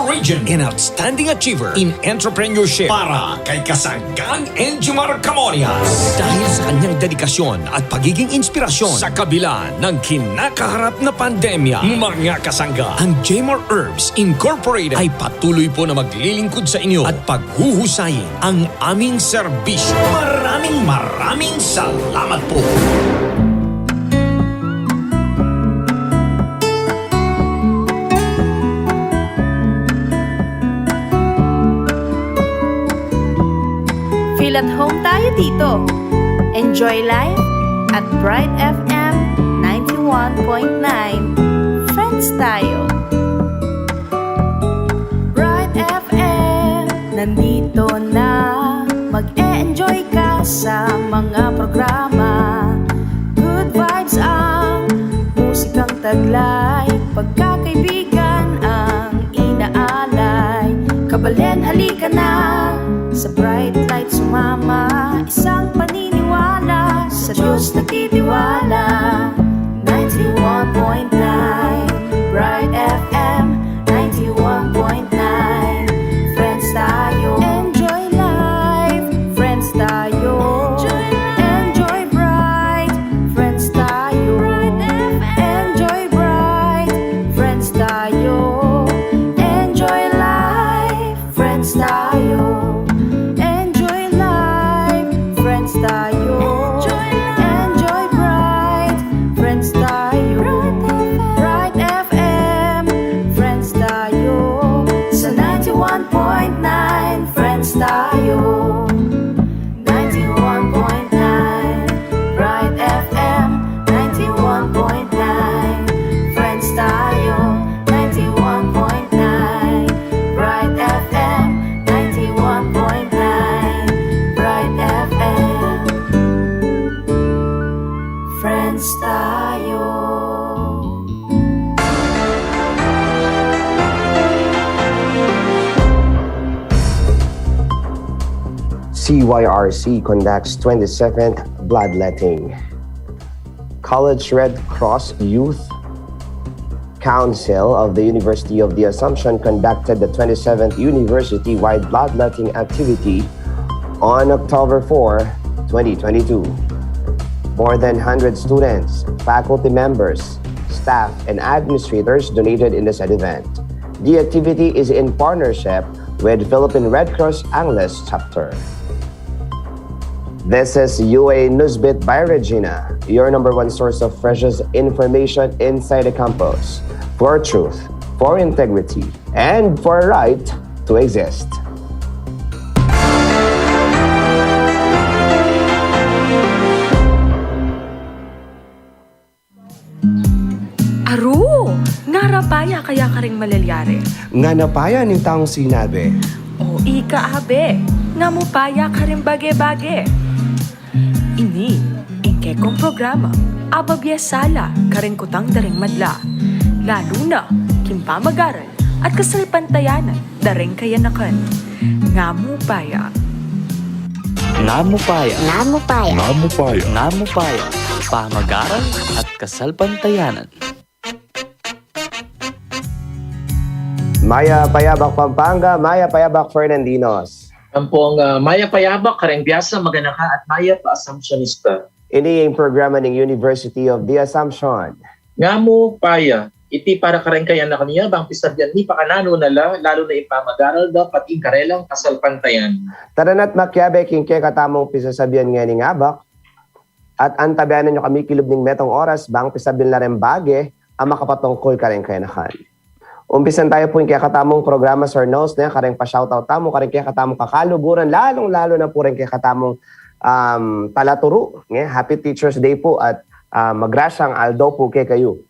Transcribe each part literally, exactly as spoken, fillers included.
Region and Outstanding Achiever in Entrepreneurship para kay Kasanggang Enjimar Camonias. Dahil sa kanyang dedikasyon at pagiging inspirasyon sa kabila ng kinakaharap na pandemya, mga kasangga, ang Jmar Herbs Incorporated ay patuloy po na maglilingkod sa inyo at paghuhusayin ang aming serbisyo. Maraming, maraming salamat po. Feel at home tayo dito. Enjoy life at Bright F M ninety-one point nine. Friends tayo. Bright F M, nandito na. Mag-e-enjoy ka sa mga programa. Good vibes ang musikang taglay. Pagkakaibigan ang inaalay. Kabalen, halika na. Sa Bright Light sumama. Isang paniniwala. Sa Diyos nagtitiwala. Ninety-one point nine Bright F M. Ninety-one point nine. Friends tayo. Enjoy life. Friends tayo. Enjoy life. Enjoy bright. Friends tayo. Bright F M. Enjoy bright. Friends tayo. Enjoy life. Friends tayo. Enjoy life. Friends tayo. Enjoy life. Enjoy bright. Friends tayo. Bright F M. Friends tayo. Sa ninety-one point nine, Friends tayo. Ninety-one point nine Bright F M. Ninety-one point nine Friends tayo. Ninety-one point nine Bright F M. Ninety-one point nine Bright F M. Friends tayo. C Y R C conducts twenty-seventh Bloodletting. College Red Cross Youth Council of the University of the Assumption conducted the twenty-seventh university-wide bloodletting activity on October four, twenty twenty-two. More than hundred students, faculty members, staff, and administrators donated in the said event. The activity is in partnership with Philippine Red Cross Angeles Chapter. This is U A Newsbeat by Regina, your number one source of freshest information inside the campus. For truth, for integrity, and for a right to exist. Aru, ngara paya kaya karing malalyari? Ngana paya ning taung sinabi. O ika, abe, nga mu paya karing bage-bage. Ini ing kekong programa, ababie sala karing kutang da ring madla, lalu na king pamagaral at kasalpantayanan da ring kayanakan. Nga mu paya. Nga mu paya. Nga mu paya. Nga mu paya. Nga mu paya. Pamagaral at kasalpantayanan. Mayap a yabak Pampanga, mayap a yabak Fernandinos. Ampong, ah, mayap a yabak kareng biasa maganaka at mayap a Assumptionista. Ini ing programa ning University of the Assumption. Nga mu paya, iti para kareng kayanakan ya, bang pisabyan mi pakananu na la, lalu na ing pamagaral da, pati ing karelang kasalpantayanan. Tara na't makiabe king kekatamung pisasabyan ngening abak, at antabayanan yu kami kilub ning metung oras, bang pisabyan la reng bage a makapatungkul kareng kayanakan. Umpisan tayu pu ing kekatamung programa, Sir Nels, ne, kareng pa-shoutout tamu kareng kekatamung kakaluguran, lalung-lalu na pu reng kekatamung, um, talaturu, ne. Happy Teachers' Day pu at, ah, magrasyang aldo pu kekayu.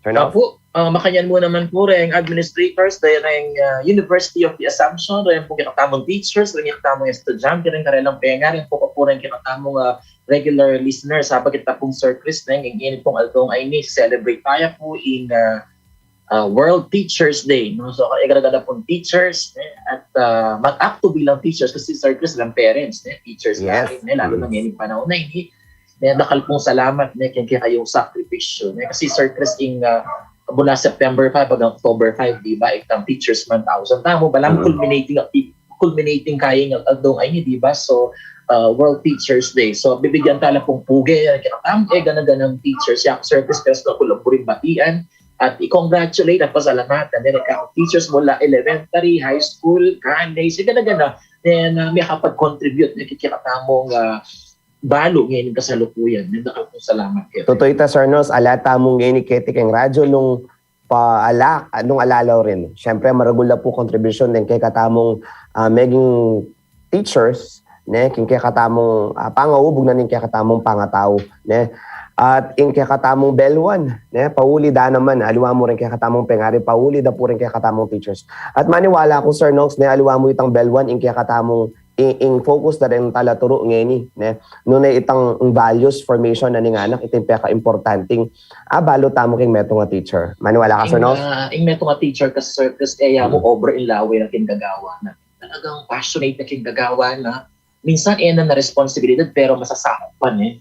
Sir Nels? Opu, ah, makanyan mu naman pu reng administrators da reng, ah, University of the Assumption, reng pu kekatamung teachers, reng kekatamung estudyante, reng karelang penga, reng pu, pu reng kekatamung, ah, regular listeners, ha, bagita pung Sir Chris, reng ing ini pung aldong ayni, celebrate taya pu ing, ah, ah, World Teachers' Day, no? So, e, gana-gana pung teachers, ne? At, ah, mag-act to bilang teachers kasi, Sir Chris, lang parents, ne? Teachers na rin, ne? Lalu na ngeni panahun na ini, ne? Dakal pung salamat, ne? Keng kekayung sakripisyu, ne? Kasi, Sir Chris, ing, ah, mula September five hanggang October five, di ba, itang Teachers Month, tausan tamu, balang culminating acti-, culminating kaya ng aldo ay ni, di ba? So, uh, World Teachers Day. So, bibigyan tala pung puge, kaya tam, e, gana-ganang teachers, ya service, pero sa kulang buring batian, at i-congratulate at pasalamatan, ne, kang teachers mula elementary, high school, college, e, gana-gana, ne, na makapag-contribute, ne, kikita tamung, uh, balu ngeni kasalukuyan. Dakal pung salamat kaya. Tutu ita, Sir Nos, ala tamu ngeni keti keng radyo nung pa ala, nung alalaw rin. Siyempre, maragul la pu kontribusyon deng kekatamung, ah, meging teachers, ne, king kekatamung, ah, pangaubug na ning kekatamung pangatau, ne. At ing kekatamung belwan, ne, pauli da naman, aliwa mu rin kekatamung pengari, pauli da pu rin kekatamung teachers. At maniwala ku, Sir Nos, ne, aliwa mu itang belwan, ing kekatamung ing, ing focus da ring talaturu ngeni, ne? Nune itang values formation na ning anak, ita ing peka-importanting, ah, balu tamu king metung a teacher. Maniwala ka, Sir Nos? Ah, ing metung a teacher kasi, Sir Chris, e ya mu obra ing lawe na king gagawa na. Talagang passionate na king gagawa na. Minsan, e na na responsibilidad, pero masasakpan, e.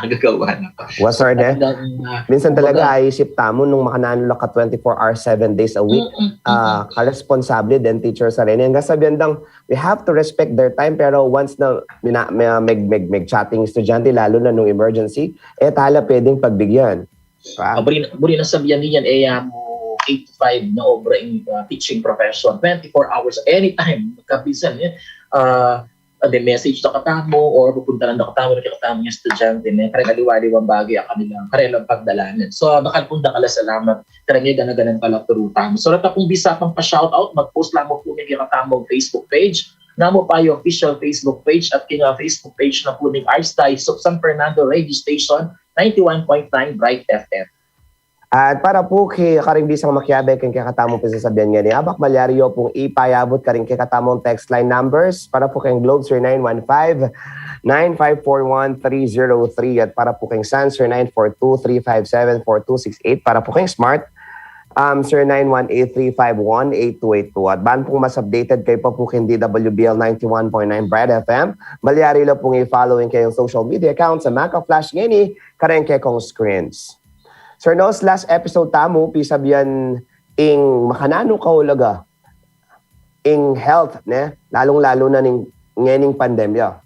Gagawa na. Wa, sir, ne? Talagang, ah, minsan talaga, kumbaga, aisip tamu nung makananu la ka twenty-four hours, seven days a week, mm, mm, ah, mm, karesponsable den teacher sa rin. Hanggang sabihan dang, we have to respect their time, pero once na mina-, may, may, may, may chatting estudyante, lalo na nung emergency, e tala pwedeng pagbigyan. Diba? Ah, buri, buri na sabihan niyan, e ya mu eight to five na obra ing, ah, teaching profession, twenty-four hours, anytime, kabisan, e. Ah, ah, may message da katamu, or pupunta lang da katamu, na katamu yung estudyante, ne, kareng aliwa-aliwang bagay a kanila, karelang pagdalanan. So, dakal pung dakal a salamat, kareng gana-ganang talaturu tamu. So, reta pung bisa pang pa-shoutout, mag-post lamang pu ning kekatamung Facebook page, Namu Payo official Facebook page, at king, ah, Facebook page na pu ning Archdiocese of San Fernando Radio Station, ninety-one point nine Bright F M. At para pu ki-, karing bisang makiabe king kekatamung pisasabian ngeni, abak malyari yu pung ipayabut karing kekatamung text line numbers, para pu king Globe, zero nine one five, nine five four one, three zero three, at para pu king Sun, zero nine four two, three five seven, four two six eight, para pu king Smart, um, zero nine one eight, three five one, eight two eight two. At ban pung mas updated kayu pa pu king D W B L ninety-one point nine Bright F M, malyari la pung i-follow ing kayung social media accounts a maka-flash ngeni karing kekong screens. Sir Nos, last episode tamu, pisabian ing makananu kaulaga ing health, ne? Lalung-lalu na ning ngening pandemya.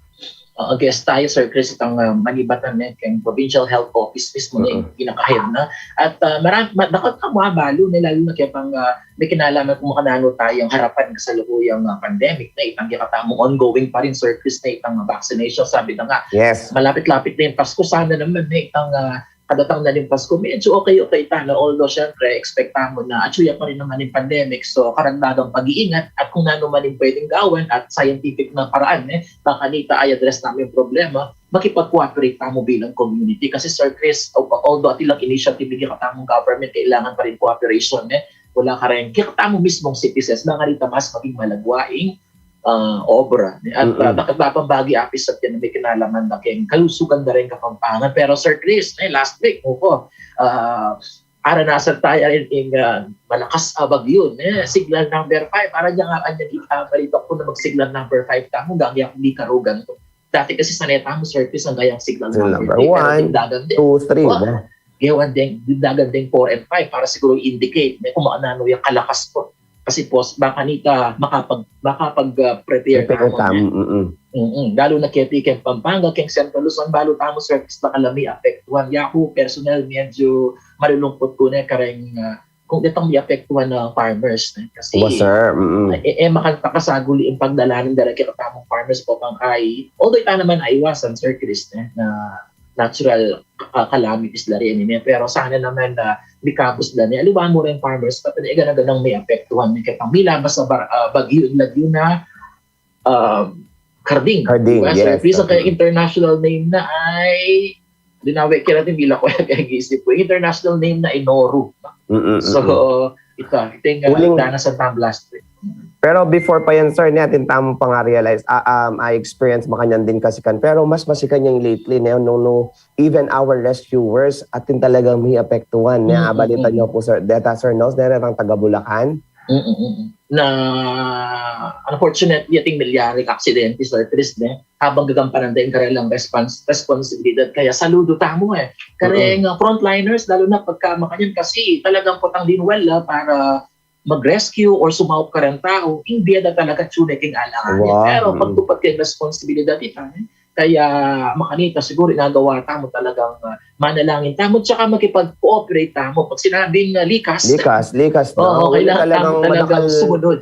Uh, guest tayo, Sir Chris, itang, uh, manibatan, ne, keng Provincial Health Office mismu, ne, mm-mm, pinaka-head na. At, uh, maram-, ma-, dakal tamu abalu, ne, lalu na kaya pang, uh, may kinalaman kung makananu tayang harapan kasalukuyang, uh, pandemic, ne, itang kekatamung ongoing pa rin, Sir Chris, ne, itang, uh, vaccination, sabi na nga. Yes. Malapit-lapit na yung Pasko, sana naman, ne, itang, uh, kadatang na ning Pasko, medyo okay-okay tana. Although, syempre, expect tamu na atyu ya pa rin naman ing pandemic. So, karagdagang pag-iingat at kung nanu man ing pwedeng gawan at scientific na paraan, eh, baka nita i-address tamu ing problema, makipag-cooperate tamu bilang community. Kasi, Sir Chris, al-, although atin lang initiative ing kekatamung government, kailangan pa rin cooperation, eh. Mula kareng kekatamung mismung citizens, baka nita mas maging malagwa ing ah, obra. At, mm-mm, ah, dapat bagi apis at yan may kinalaman na keng kalusugan da rin Kapampangan. Pero Sir Chris, eh, last week, opo, ah, aranasan taya rin ing, ah, malakas a bagyu, eh, signal number five. Para dyan nga, anya, ah, balita ku na mag-signal number five tamu, gagi aku di karugan ku. Dati kasi sanay tamu, Sir Chris, ang gayang signal number three, pero number one, dindagan din. Two, three, wa, na. Yawan deng, dindagan deng four and five para siguro indicate, ne, kung makananu yang kalakas ku. Kasi pos, baka nita makapag-, makapag, ah, prepare tamu, mm-mm. Mm-mm. Lalo na keti keng Pampanga, keng Central Luzon, balu tamu, Sir Chris, baka la mi apektuhan. Yaku, personal, medyo malulungkot ku ne, kareng, ah, kung detang mi apektuhan na farmers, ne? Kasi, oba, sir, mm-mm, eh, eh, makanta kasaguli ing pagdalanan da ring kekatamung farmers, Papangkay. Although ita naman aiwasan, Sir Chris, ne, na natural, ah, calamities la rin, ne? Pero sana naman na mikabus la, ne? Aliwa mu rin farmers, pati na igana-ganang may apektuhan, ne? Kaya pang milabas a bar-, ah, bagyu, lagyu na, um, Karding. Karding, diba, Sir Chris? Yes, ang kayang international name na ay, dinawe kaya natin, bila ko yung isip ko. International name na ay Noru. Mm-mm. So, ita, ita yung, uh, uling danasan tamu last week. Pero before pa yan, sir, ne, atin tamu pang realize, ah, um, I experience makanyan din kasi kan, pero mas masikan yang lately, ne, nung, nung even our rescuers, atin talagang may apektuhan, ne. Mm-mm. Abalitan nyo po, sir, deta, Sir Nos, ne, retang taga Bulacan, Mm-mm. Na, unfortunately, ating milyari ka aksidente, Sir Chris, ne? Habang gagampanan da ing karelang respons-, responsibilidad. Kaya saludo tamu, eh. Kareng, uh, frontliners, lalo na pagka makanyan kasi talagang potang linwal, ah, para mag-rescue or sumaup kareng tau, ing bie da talaga tune king alangan. Wow. Pero pagtupad keng responsibilidad ita, eh, kaya makanita siguro ing agawa tamu talagang, ah, manalangin tamu, tsaka makipag-cooperate tamu. Pag sinabing, ah, likas, likas, likas na. Oo, kailangan tamu talagang sumunod.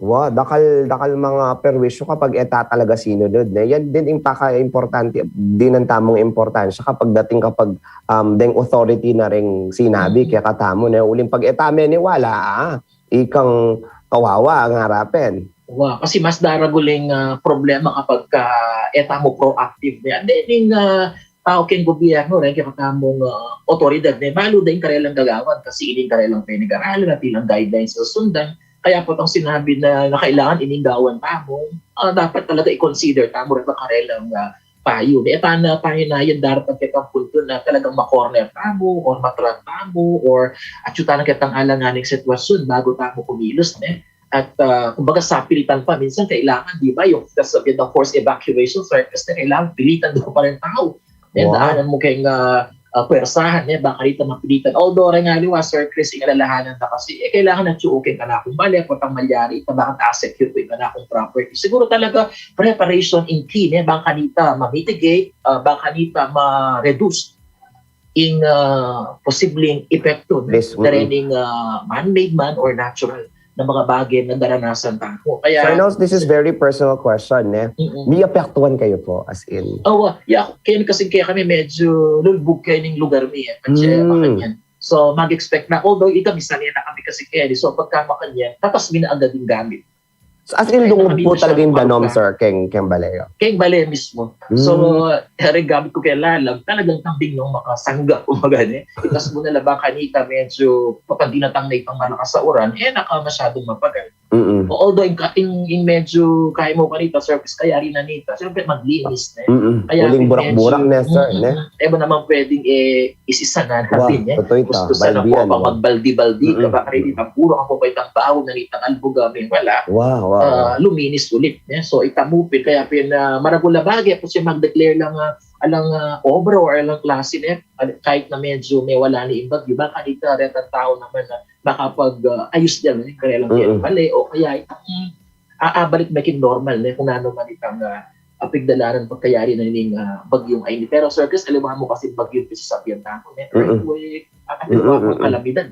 Wow, dakal, dakal manga perwisyo kapag eta talaga sinunod, ne? Yan din ing paka-importante, dinan tamung importansya kapag dating kapag, um, deng authority na ring sinabi kaya katamu, ne? Uling pag eta meniwala, ah, ikang kawawa ang harapen. Wa, kasi mas daragul ing, ah, problema kapag ka eta mu proactive ne. And then, ing, ah, tau keng gobyerno, ne, kaya katamung, ah, otoridad, ne, balu da ing karelang gagawan kasi ining karelang penigaralan at ilang guidelines susundan. Kaya potang sinabi na, na kailangan ining gawan tamu, ah, dapat talaga i-consider tamu reng karelang, ah, payu. Eta na tayo na yan, daratang ketang punto na talagang ma-corner tamu or ma-trap tamu or atyu tana ketang alanganing sitwasyon bago tamu kumilos, ne? At, ah, kumbaga, sapilitan pa, minsan kailangan, di ba, yung sasabihin ng forced evacuation, Sir Chris, na kailangan pilitan daw pa rin tau. Yan, wow, daanan mu keng, ah, ah, pwersahan, eh, baka rita mapilitan. Although, reng aliwa, Sir Chris, ing alalahanan na kasi, eh, kailangan na tsuukin kanakung bale, potang malyari ita, baka ta-secure ku ing kanakung property. Siguro talaga, preparation ing key, eh, baka nita ma-mitigate, ah, baka nita ma-reduce ing, ah, posibleng epekto, no? Yes, mm-mm. Daraning, ah, man-made man or natural na mga bagay na daranasan tamu. Kaya, Sir Nels, this is very personal question, eh. Mm-mm. Miapektuhan kayu pu, as in? Oh, ah, ya, kaya kasi kaya kami medyo lulubug kaya ning lugar mi, eh. Kasi, mm, makanyan. So, mag-expect na, although ita misan na kami kasi kaya, so pagka makanyan, tatas mi na agad ing gamit. So, as in, lungub pu talaga ing danom, sir, keng, keng bale yu? Keng bale mismo. So, mm, reng gamit ku keng lalam, talagang kambing nung makasangga, kumbaga, ne? Itas mu na la baka nita, medyo, kapag dinatang na itang malakas a uran, eh, na ka masyadung mapagal. Mm-mm. Although, ing, ing, ing medyo kaya mu kanita, Sir Chris, kayari na nita, siyempre, maglinis, ne? Mm-mm. Kaya uling burak-burak, ne, sir, ne? E mu naman pwedeng, eh, is-isa na natin, eh. Wa, tutu ita. Gusto sana baldian, po, wa, magbaldi-baldi, mm-mm, ka ba, kaya di tampuro, ako pa itang baho na itang albuga, may wala. Wa, wa, wa. Ah, luminis ulit, eh. So, ita mu pin, kaya pin, ah, maragul a bage, po siya mag-declare lang, ah, alang, ah, obra or alang klase, eh. Kahit na medyo may wala na ing bagyo, baka dita, retang tau naman na makapag, ah, ayus diyan, eh, karelang, mm-mm, bale, o kaya itang, ah, abalik na king normal, eh, kung nanu man itang, ah, ah, pigdalanan pagkayari na ning, ah, bagyung Aileen. Pero, Sir Chris, aliwa mu kasi bagyung pisasabian tamu, eh, mm-mm, earthquake, at aliwa, mm-mm, kalamidad.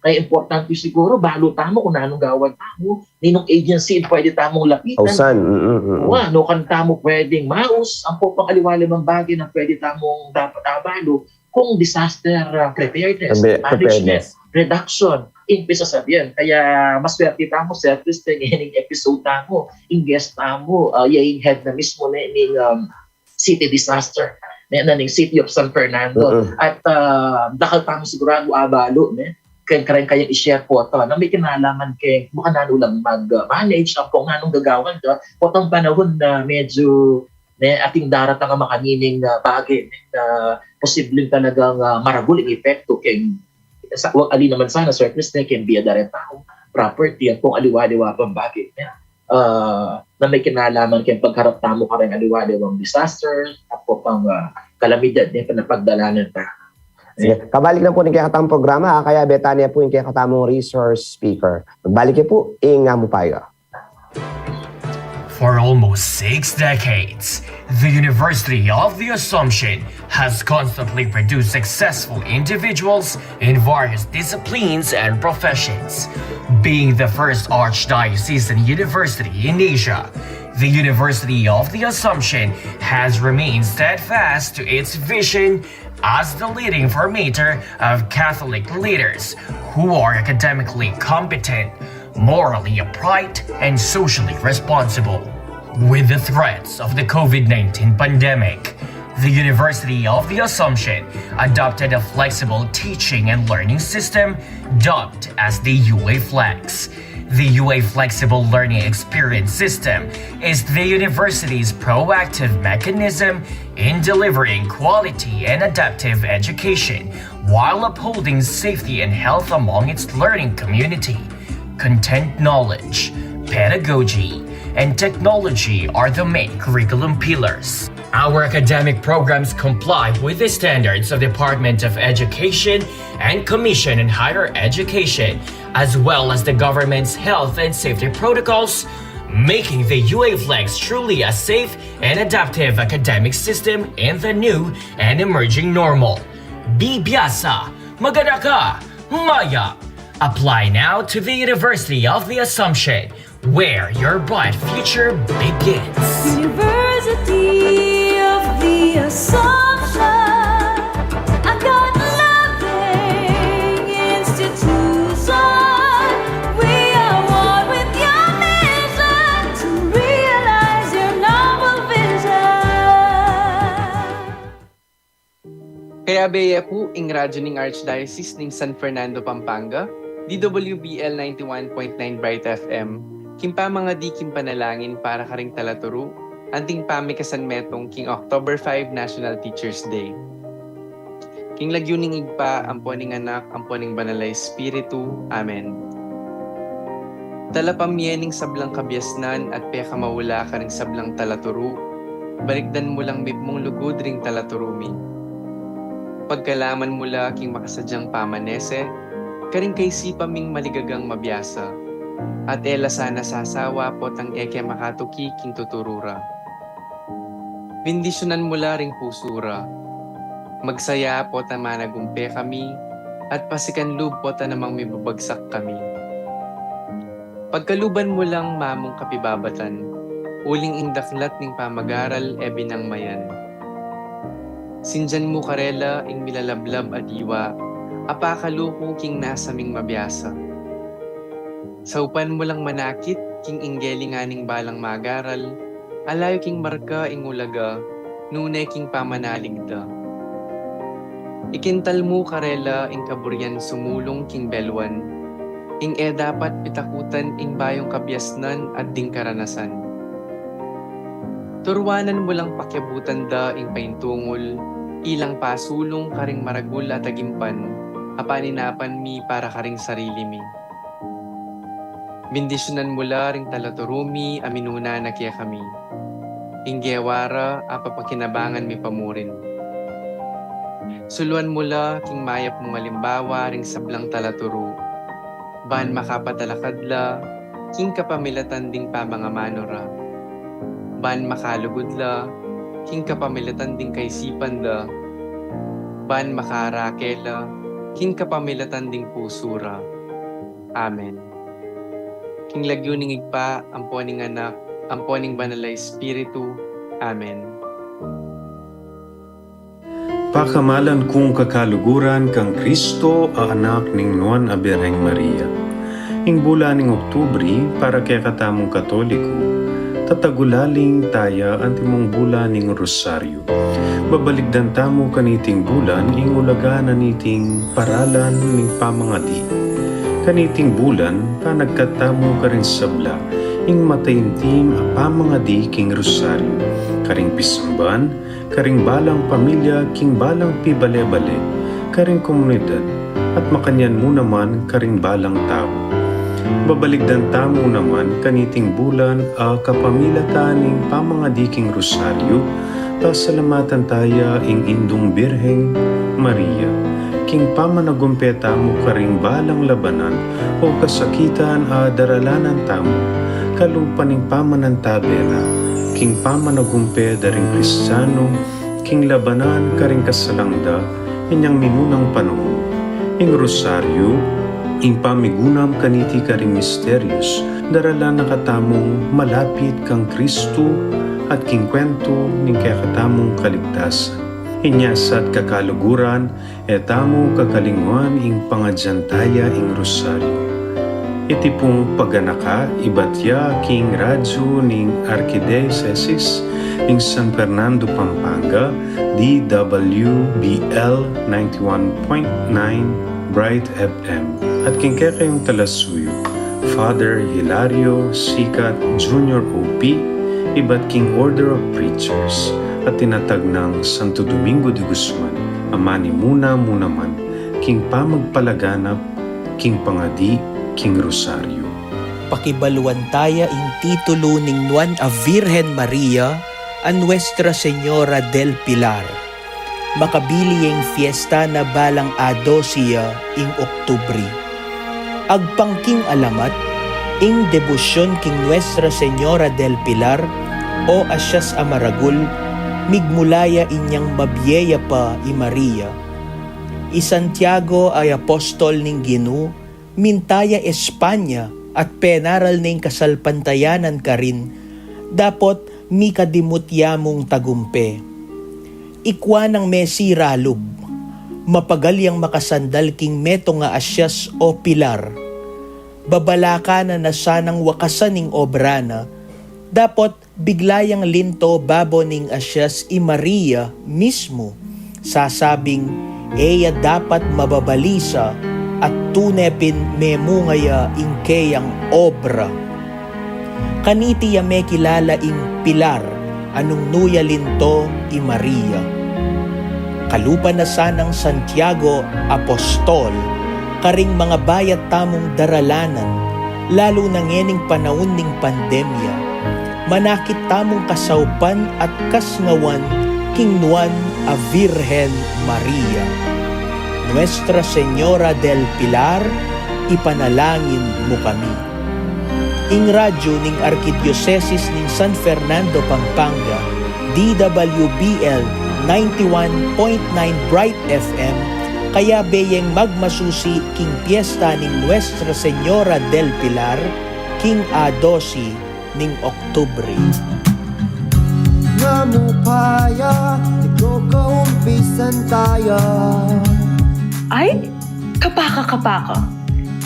Kaya importante siguro, balu tamu kung nanung gawan tamu, ninung agency pwede tamung lapitan. Ausan, mm-mm, mm-mm. Wa, nukan tamu pwedeng maus, ampo pang aliwa-aliwang bage na pwede tamung dapat abalu, kung disaster, ah, preparedness, preparedness, management, reduction, ing pisasabian. Kaya maswerte tamu, Sir Chris, ngening episode tamu, ing guest tamu, ah, ya ing head na mismo ne ning, um, city disaster, ne, na ning City of San Fernando. Mm-mm. At, ah, dakal tamu siguradu abalu, ne, keng kareng kayang i-share pu ta, na may kinalaman keng, baka nanu lang mag-manage, ampo nanung gagawan da, potang panahun na medyo ne, ating daratang a makanining, ah, bage, ne, na posibleng talagang, ah, maragul ing epekto keng, sa, wa, ali naman sana, Sir Chris, ne, keng bie da reng tau, property, at kung aliwa-aliwa pang bage, ne, ah, na may kinalaman keng pagharap tamu kareng aliwa-aliwang disaster, at kung pang, ah, kalamidad, ne, na pagdalanan ta. Sige, kabalik na pu ning kekatang programa, ah, kaya beta ne pu ing kekatamung resource speaker. Magbalik ya pu, ing amu payo. For almost six decades, the University of the Assumption has constantly produced successful individuals in various disciplines and professions. Being the first archdiocesan university in Asia, the University of the Assumption has remained steadfast to its vision as the leading formator of Catholic leaders who are academically competent, morally upright, and socially responsible. With the threats of the COVID nineteen pandemic, the University of the Assumption adopted a flexible teaching and learning system dubbed as the U A Flex. The U A Flexible Learning Experience System is the university's proactive mechanism in delivering quality and adaptive education while upholding safety and health among its learning community. Content knowledge, pedagogy, and technology are the main curriculum pillars. Our academic programs comply with the standards of Department of Education and Commission on Higher Education, as well as the government's health and safety protocols, making the U A Flex truly a safe and adaptive academic system in the new and emerging normal. Bibiasa, maganaka, maya. Apply now to the University of the Assumption, where your bright future begins. University of the Assumption, a God-loving institution. We are one with your mission to realize your noble vision. Kaya beye pu ing radyo ning Archdiocese ning San Fernando, Pampanga, D W B L ninety-one point nine Bright F M, king pamangadi king panalangin para karing talaturu, anting pamikasan metung king October five National Teachers Day. King lagyu ning Ibpa, ampo ning Anak, ampo ning Banal a Espiritu. Amen. Talapamye ning sablang kabiasnan at pekamaula karing sablang talaturu, balikdan mu lang mipmung lugud ring talaturu mi. Pagkalaman mu la king makasadyang pamanese, karing kaisipan ming maligagang mabiasa, at e la sana sasawa potang e ke makatuki king tuturu ra. Bendisyunan mu la ring pusu ra. Magsaya potang managumpe kami, at pasikan lub potang namang mibabagsak kami. Pagkaluban mu lang mamung kapibabatan, uling ing daklat ning pamagaral e binangmayan. Sindian mu karela ing milalablab a diwa, a pakaluku king nasa ming mabiasa. Saupan mu lang manakit king inggelingan ning balang magaral, a layu king marka ing ulaga, nune king pamanalig da. Ikintal mu karela ing kaburian sumulung king beluan, ing e dapat pitakutan ing bayung kabiasnan at ding karanasan. Turuanan mu lang pakiabutan da ing paintungul, ilang pasulung karing maragul a tagimpan, a paninapan mi para karing sarili mi. Bendisyunan mu la ring talaturu mi a minuna na kekami. Ing gewa ra a papakinabangan mi pa murin. Suluan mu la king mayap mung alimbawa ring sablang talaturu. Ban makapatalakad la king kapamilatan ding pamangamanu ra. Ban makalugud la king kapamilatan ding kaisipan da. Ban makarake la king kapamilatan ding pusu ra. Amen. King lagyu ning Ibpa, ampo ning Anak, ampo ning Banal a Espiritu. Amen. Pakamalan kung kakaluguran kang Kristo a Anak ning Nuan a Birheng Maria. Ing bulan ning Oktubri, para kekatamung Katoliko, tatagulaling taya antimong bulan ning Rosaryo. Babalikdan tamu kaniting bulan ing ulaga na niting paralan ning pamangadi. Kaniting bulan, panagkat tamu karing sabla ing mataintim a pamangadi king Rosaryo, karing pisamban, karing balang pamilya king balang pibale-bale, karing komunidad, at makanyan mu naman karing balang tau. Babalikdan tamu naman kaniting bulan a kapamilatan ning pamangadi king Rosaryo, pasalamatan taya ing Indung Birheng Maria, king pamanagumpe tamu karing balang labanan o kasakitan a daralanan tamu, kalupa ning pamanantabe na, king pamanagumpe da ring Kristiano, king labanan karing kasalang da, inyang minunang panaun. Ing Rosaryo, ing pamigunam kaniti karing misterios, daralan na katamung malapit kang Kristu at king kuwentu ning kekatamung kaligtasan. Inya sa at kakaluguran, e tamu kakalingwan ing pangadyan taya ing Rosaryo. Iti pung paganaka ibat ya king radyo ning Arkidiyosesis ning San Fernando, Pampanga, D W B L ninety-one point nine Bright F M, at king kekayung talasuyu, Father Hilario Sicat Junior O P, ibat king Order of Preachers, a tinatag nang Santo Domingo de Guzman, a manimuna mu naman king pamagpalaganap king pangadi king Rosaryo. Pakibaluan taya ing titulu ning nuan a Virgen Maria, a Nuestra Señora del Pilar. Makabili yeng fiesta na balang a dose ya ing Oktubri. Agpang king alamat, ing debosyon king Nuestra Señora del Pilar, o a Sias a Maragul, migmula ya inyang mabie ya pa i Maria. I Santiago a apostol ning Ginu, minta ya Espanya at penaral ne ing kasalpantayanan karin, dapot mikadimut ya mung tagumpe. Ikua nang mesiralub, mapagal yang makasandal king metung a Sias o pilar. Babalaka na na sanang wakasan ing obra na, dapot bigla yang linto babo ning Sias i Maria mismu, sasabing e ya dapat mababalisa at tune pin memunga ya ing keyang obra. Kaniti ya mekilala ing pilar a nung nu ya linto i Maria. Kalupa na sanang Santiago Apostol, karing mangabayat tamung daralanan, lalu na ngening panaun ning pandemya, manakit tamung kasaupan at kasngawan king nuan a Virgen Maria. Nuestra Señora del Pilar, ipanalangin mu kami. Ing radyu ning Arkidiosesis ning San Fernando, Pampanga, D W B L ninety-one point nine Bright F M, kayabe yeng magmasusi king piesta ning Nuestra Señora del Pilar, king a dose ning Oktubri. Nga mu pa ya, ikaw kaumpisan taya. Ay, kapaka, kapaka.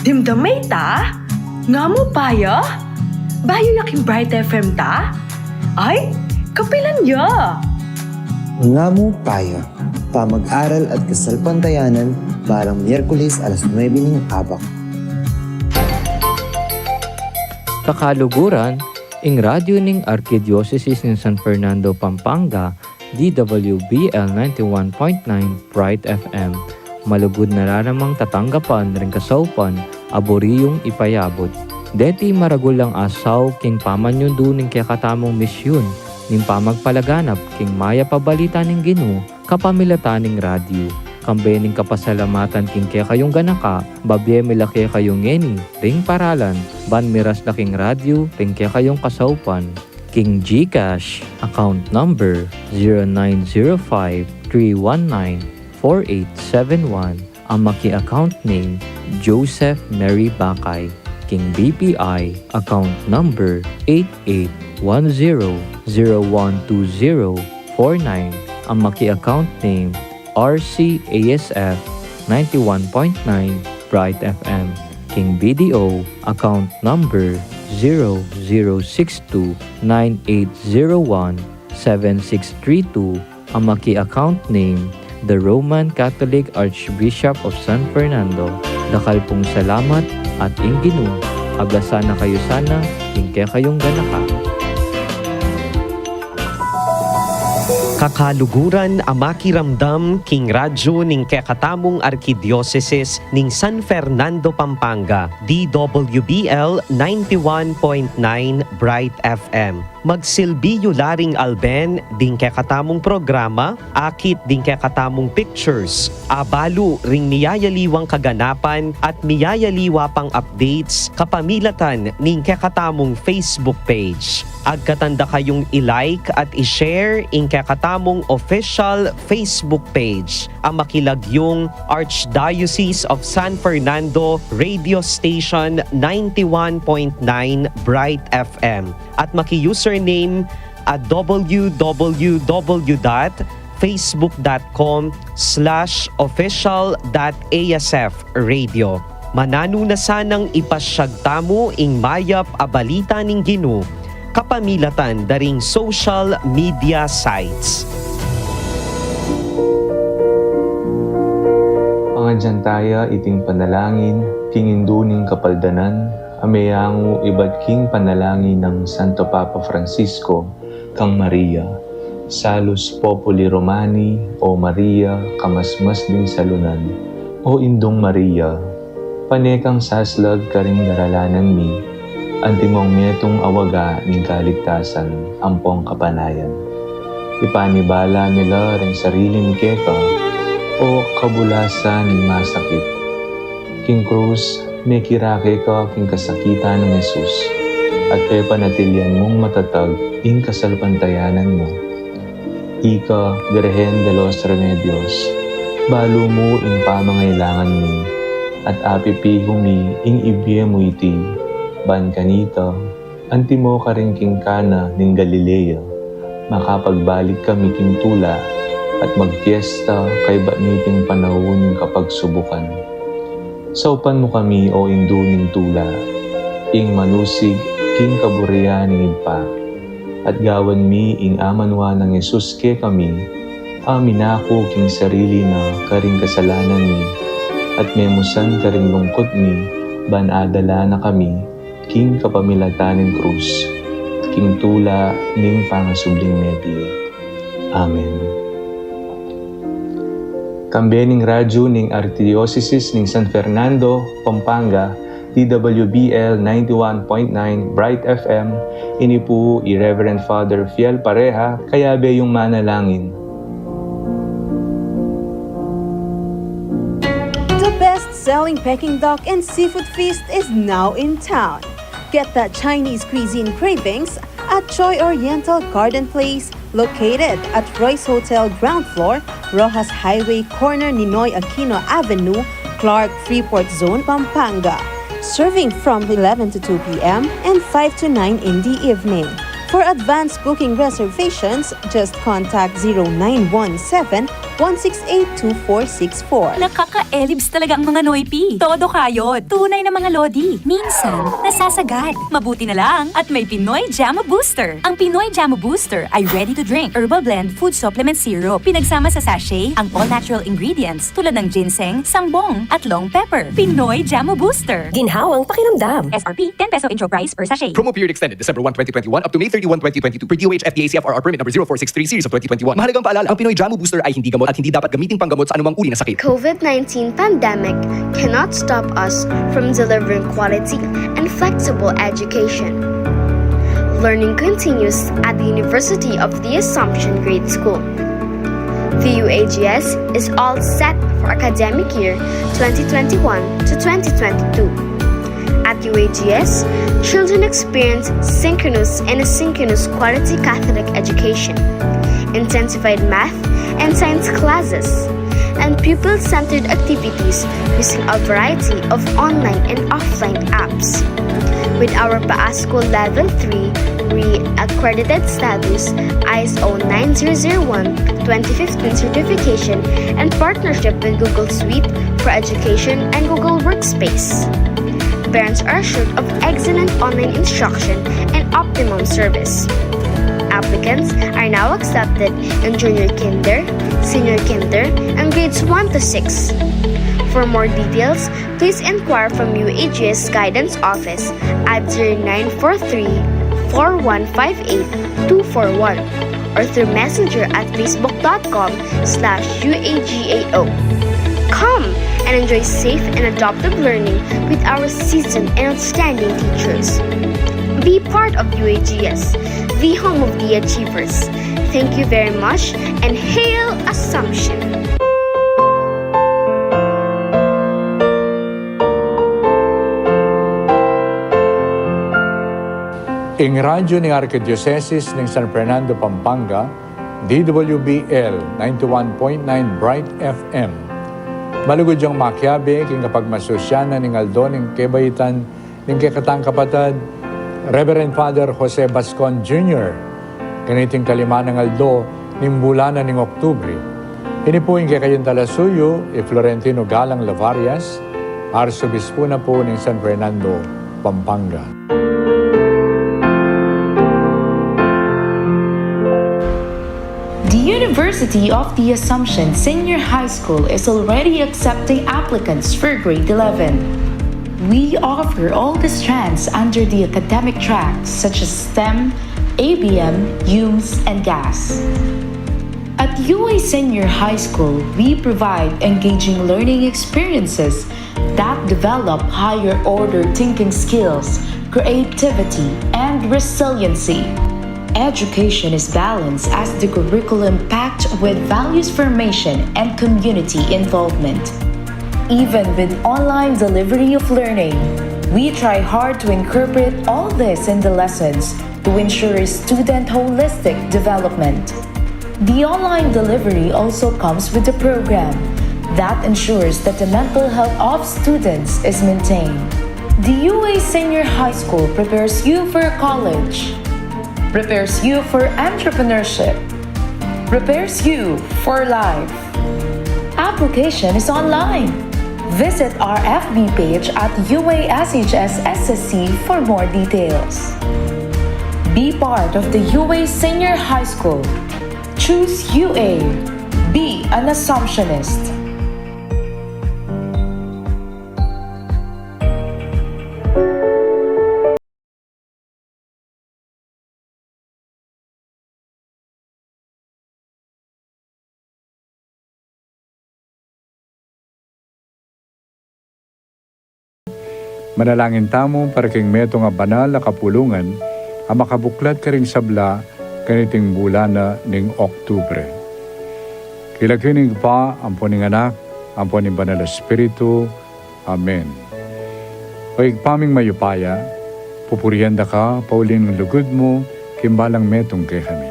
Dimdam me ita, nga mu pa ya, bayu ya king Bright F M ta? Ay, kapilan ya? Nga mu pa ya, pamag-aral at kasalpantayanan, balang Miyerkules alas nuebe ning abak. Kakaluguran, ing radyu ning Arkidiosesis ning San Fernando, Pampanga, D W B L ninety-one point nine Bright F M. Malugud na la namang tatanggapan ring kasaupan a buri yung ipayabut. Deti maragul lang asaw king pamanyundu ning kekatamung misyun ning pamagpalaganap king mayap a balita ning Ginu kapamilatan ning radyu. Kambe ning kapasalamatan king kekayung ganaka, babie mi la kekayu ngeni ring paralan ban miras la king radyu ring kekayung kasaupan. King GCash account number zero nine zero five three one nine four eight seven one, a maki-account name Joseph Mary Bakay. King BPI account number eight eight one zero zero one two zero four nine, a maki-account name RCASF ninety-one point nine Bright FM. King BDO account number zero zero six two nine eight zero one seven six three two, a maki-account name, The Roman Catholic Archbishop of San Fernando. Dakal pung salamat at ing Ginu agasana kayu sana king kekayung ganaka. Kakaluguran a makiramdam king radyu ning kekatamung Arkidiosesis ning San Fernando, Pampanga, DWBL ninety-one point nine Bright FM. Magsilbi yu la ring alben ding kekatamung programa, akit ding kekatamung pictures, abalu ring miyayaliwang kaganapan at miyayaliwa pang updates kapamilatan ning kekatamung Facebook page. Agkatan da kayung i-like at i-share ing kekatamung official Facebook page, a makilagyung Archdiocese of San Fernando Radio Station ninety-one point nine Bright FM, at maki-username at www dot facebook dot com slash official dot asf radio. Mananu na sanang ipasyag tamu ing mayap a balita ning Ginu kapamilatan da ring social media sites. Pangadyan taya iting panalangin king Indu ning Kapaldanan, a meyangu ibat king panalangin nang Santo Papa Francisco kang Maria. Salus Populi Romani, O Maria, kamasmas ding salunan. O Indung Maria, pane kang saslag karing daralanan mi, Antimong metung a waga ning kaligtasan ampong kapanayan. Ipanibala mi la ring sarili mi keka, o kabulasan ning masakit. King krus, mekirake ka king kasakitan nang Jesus, at pepanatilian mung matatag ing kasalpantayanan mu. Ika, Birhen de los Remedios, balu mu ing pamangailangan mi, at apipihu mi ing ibie mu iti, ban kanita, antimo karin king Cana ning Galilea, makapagbalik kami king tula, at magpiesta kaybat niting panaun ning kapagsubukan. Saupan mu kami, o Indu ning tula, ing manusig king kaburian ning Ibpa, at gawan mi ing amanwa nang Jesus kekami, a minaku king sarili na karing kasalanan mi, at memusan karing lungkut mi, ban adala na kami king kapamilatan ning krus, king tula ning pangasubling mebie. Amen. Kambe ning radyu ning Arkidiosesis ning San Fernando, Pampanga, D W B L ninety-one point nine Bright F M, ini pu i Reverend Father Fiel Pareja, kayabe yung manalangin. The best-selling Peking duck and seafood feast is now in town. Get that Chinese cuisine cravings at Choi Oriental Garden Place, located at Royce Hotel ground floor, Roxas Highway, corner Ninoy Aquino Avenue, Clark, Freeport Zone, Pampanga. Serving from eleven to two p.m. and five to nine in the evening. For advance booking reservations, just contact zero nine one seven, one six eight, two four six four. Nakakaelibs talaga ang mga Noypi. Todo kayod. Tunay na mga lodi. Minsan, nasasagad. Mabuti na lang at may Pinoy Jamu Booster. Ang Pinoy Jamu Booster ay ready to drink herbal blend food supplement syrup. Pinagsama sa sachet ang all-natural ingredients tulad ng ginseng, sangbong, at long pepper. Pinoy Jamu Booster. Ginhawang pakiramdam. S R P, ten peso intro price per sachet. Promo period extended December one, twenty twenty-one up to May thirty-one, twenty twenty-two, per D O H F D A C F R R permit number zero four six three series of twenty twenty-one. Mahalagang paalala, ang Pinoy Jamu Booster ay hindi gamot at hindi dapat gamiting panggamot sa anumang uri ng sakit. COVID nineteen pandemic cannot stop us from delivering quality and flexible education. Learning continues at the University of the Assumption Grade School. The U A G S is all set for academic year twenty twenty-one to twenty twenty-two. At U A G S, children experience synchronous and asynchronous quality Catholic education, intensified math and science classes, and pupil-centered activities using a variety of online and offline apps. With our PASCO Level three RE accredited status, ISO nine zero zero one twenty fifteen certification, and partnership with Google Suite for Education and Google Workspace, parents are assured of excellent online instruction and optimum service. Applicants are now accepted in junior kinder, senior kinder, and grades one to six. For more details, please inquire from U A G S Guidance Office at zero nine four three, four one five eight, two four one or through Messenger at facebook dot com slash U A G A O. Come and enjoy safe and adaptive learning with our seasoned and outstanding teachers. Be part of U A G S, the home of the achievers. Thank you very much and hail Assumption! Ing radyu ning Arkidiosesis ning San Fernando, Pampanga, D W B L ninety-one point nine Bright F M. Malugud yang makiabe king kapagmasusyanan ning aldo ning kebaitan ning kekatang kapatad, Reverend Father Jose Bascon Junior, kaniting kalima nang aldo ning bulan na ning Oktubre. Ini pu ing kekayung talasuyu, i Florentino Galang Lavarias, Arsobispo na pu ning San Fernando, Pampanga. The University of the Assumption Senior High School is already accepting applicants for grade eleven. We offer all the strands under the academic tracks such as STEM, A B M, UMS, and GAS. At U A Senior High School, we provide engaging learning experiences that develop higher order thinking skills, creativity, and resiliency. Education is balanced as the curriculum packed with values formation and community involvement. Even with online delivery of learning, we try hard to incorporate all this in the lessons to ensure student holistic development. The online delivery also comes with a program that ensures that the mental health of students is maintained. The U A Senior High School prepares you for college, prepares you for entrepreneurship, prepares you for life. Application is online. Visit our F B page at U A S H S S S C for more details. Be part of the U A Senior High School. Choose U A. Be an Assumptionist. Manalangin tamu para king metung a banal a kapulungan a makabuklat karing sabla kaniting bulan na ning Oktubre. King lagyu ning Ibpa, ampo ning Anak, ampo ning Banal a Espiritu. Amen. O Ibpa ming mayupaya, pupurian da ka pauli ning lugud mu king balang metung kekami.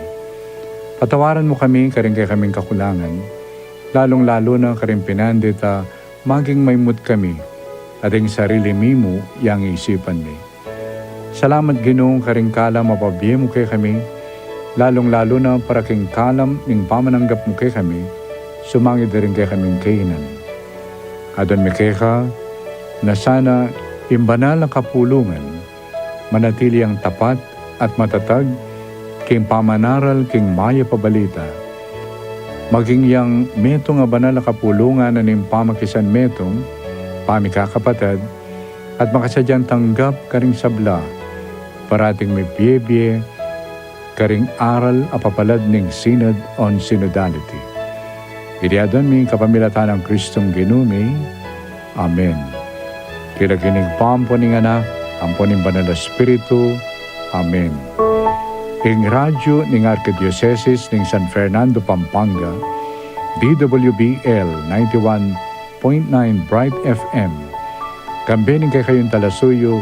Patawaran mu kami karing kekaming kakulangan, lalung-lalu na karing pinandit a maging maimut kami, at ing sarili mi mu yang isipan mi. Salamat, Ginu, karing kalam a pabie mu kekami, lalung-lalu na para king kalam ning pamananggap mu kekami, sumangid da rin kekaming kainan. Aduan mi keka, na sana ing banal a kapulungan manatili yang tapat at matatag king pamanaral king mayap a balita. Maging yang metung a banal a kapulungan a ning pamakisanmetung, pamikakapatad, at makasadyang tanggap karing sabla, parating mibie-bie karing aral a papalad ning Synod on Synodality. Iti aduan mi kapamilatan nang Kristong Ginu mi. Amen. King lagyu ning Ibpa, ampo ning Anak, ampo ning Banal a Espiritu. Amen. Ing radyu ning Arkidiosesis ning San Fernando, Pampanga, D W B L ninety-one point nine Bright F M. Kambe ning kekayung talasuyu,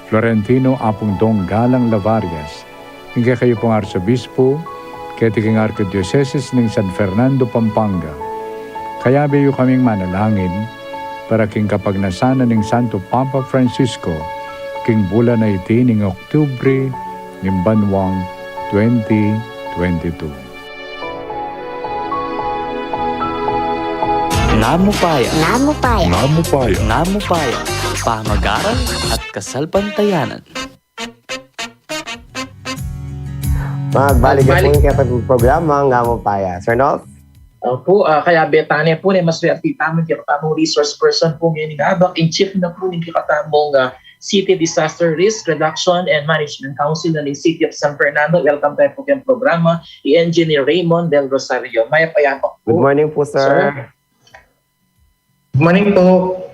Florentino Apung Dong Galang Lavarias, ing kekayu pung Arsobispu, keti king Arkidiosesis ning San Fernando, Pampanga. Kayabe yu kaming manalangin para king kapagnasan na ning Santo Papa Francisco king bulan a iti ning Oktubre ning banwang twenty twenty-two. Namupaya. Namupaya. Namupaya. Namupaya. Pamag-aral at kasalpantayanan. Magbalik na po ing kekatang programa, Namupaya. Sir Nolf? Opo, ah, kayabe tane po, ne, maswerte tamu king kekatamung resource person po ngeni, nga abak ing chief na po ning kekatamung, ah, City Disaster Risk Reduction and Management Council na ning City of San Fernando. Welcome tamu po keng programa, i Engineer Raymond Del Rosario. Mayap a yabak po. Good morning po, sir. Sir. Good morning po.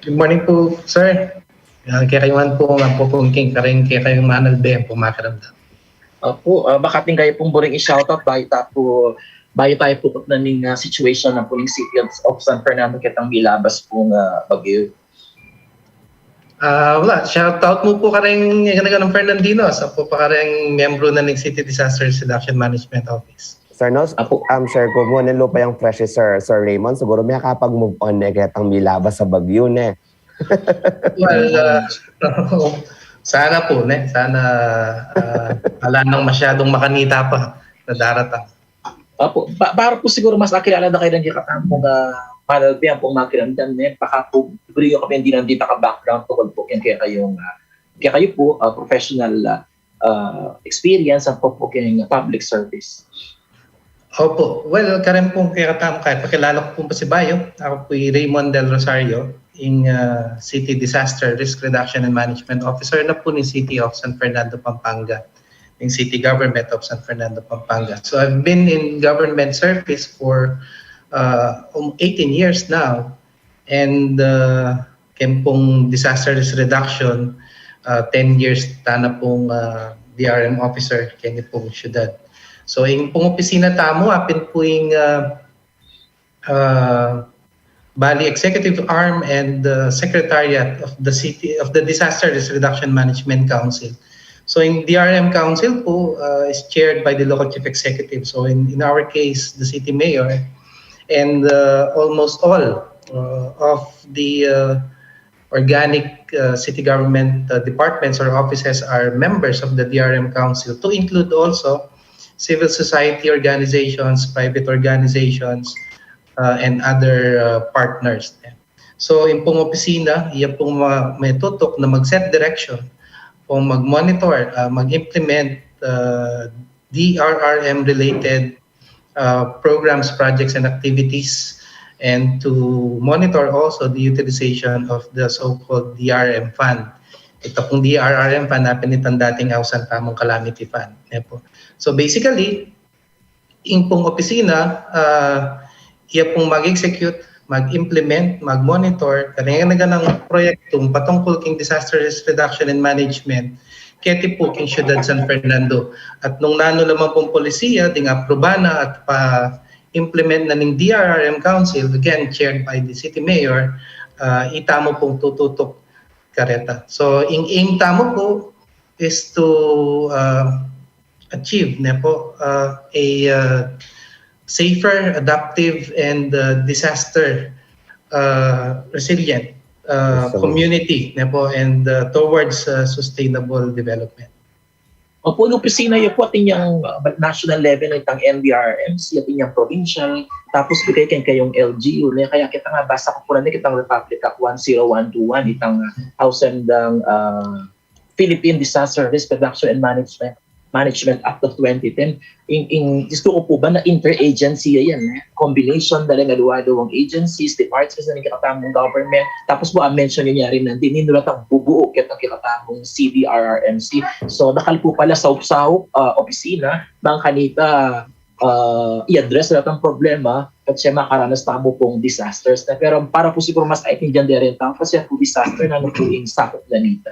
Good morning po, sir. Yan, kekayu man po, nga po po king karing kekayung manalbe, ampo makiramdam. Opo, ah, baka atin kayu pung buring i-shoutout, bayu ta po, bayu tayu pukutnan ning, ah, situation na po ning City of, of San Fernando ketang milabas pung, ah, bagyu. Ah, wala, shoutout mu po karing Ignacio Fernandino, sa po pa karing miyembro na ning City Disaster Risk Reduction Management Office. Sir Nolf, apo, um, share ku mu, ne, lupa yang fresh si Sir, Sir Raymond, siguru makapag-move on ne ketang milabas a bagyu, ne. Well, ah, sana po, ne? Sana, ah, wala nang masyadong makanita pa na daratang. Apo, pa-, para po siguro mas makilala na kayu ning kekatamung, ah, panel, pin po makiramdam, ne? Baka po, buri yu kami ing dinandita ka background tungkol po keng kekayung, ah, kekayu po, ah, professional, ah, ah, experience ampo po keng public service. Opo. Well, karin pong kekatamu, kaya pakilala ku pong pasibayu. Aku po i Raymond Del Rosario, ing, ah, City Disaster Risk Reduction and Management Officer na po ning City of San Fernando, Pampanga, ning City Government of San Fernando, Pampanga. So I've been in government service for, ah, um, eighteen years now. And, ah, keng pong disaster risk reduction, uh, ten years tana pung uh, D R M officer keni pung syudad. So ing pung opisina tamu apin pu ing uh, uh, bali executive arm and uh, secretariat of the city of the Disaster Risk Reduction Management Council. So in D R M Council po uh, is chaired by the local chief executive. So in, in our case, the city mayor and uh, almost all uh, of the uh, organic uh, city government uh, departments or offices are members of the D R M Council, to include also civil society organizations, private organizations, uh, and other uh, partners. So, yung pong opisina, iya pong ma- may tutok na mag-set direction o mag-monitor, uh, mag-implement uh, D R R M related uh, programs, projects, and activities, and to monitor also the utilization of the so-called D R M fund. Ito pong D R R M fund, napin itang dating ausan tamang calamity fund. Yan po. So basically, ing pong opisina, uh, iya pong mag-execute, mag-implement, mag-monitor, karanigan ng proyekto patungkol king disaster risk reduction and management, keti po king Siyudad San Fernando. At nung nanu naman pong polisiya, ding apruba na at pa-implement na ning D R R M Council, again, chaired by the city mayor, uh, itamu pong tututok kareta. So, ing aim tamu po is to uh, achieve ne po, uh, a uh, safer, adaptive, and uh, disaster uh, resilient uh, community ne po, and uh, towards uh, sustainable development. Opo, ing opisina yu po, atin yang uh, national level, itang N D R M C, atin yang provincial, tapos bigay keng kayong L G U, ne? Kaya kita nga, basa ku pu rin, itang Republic Act one zero one two one, itang uh, House and uh, Philippine Disaster Risk Reduction and Management Management Act of twenty ten. Ing, ing, gusto ko po ba na interagency yan, eh? Combination na rin aliwa-aliwang agencies, departments na rin kekatamung government. Tapos po, ang mention niya rin nandin, ninuratan bubuo ketang kekatamung C D R R M C. So, dakal po pala sa upsaup, uh, opisina, bang kanita, uh, i-address na itang problema, at siya makaranas tamu pong disasters na. Pero para po siguro mas aintindihan de rin tamu, kasi po disaster na ano po yung sakop na nita.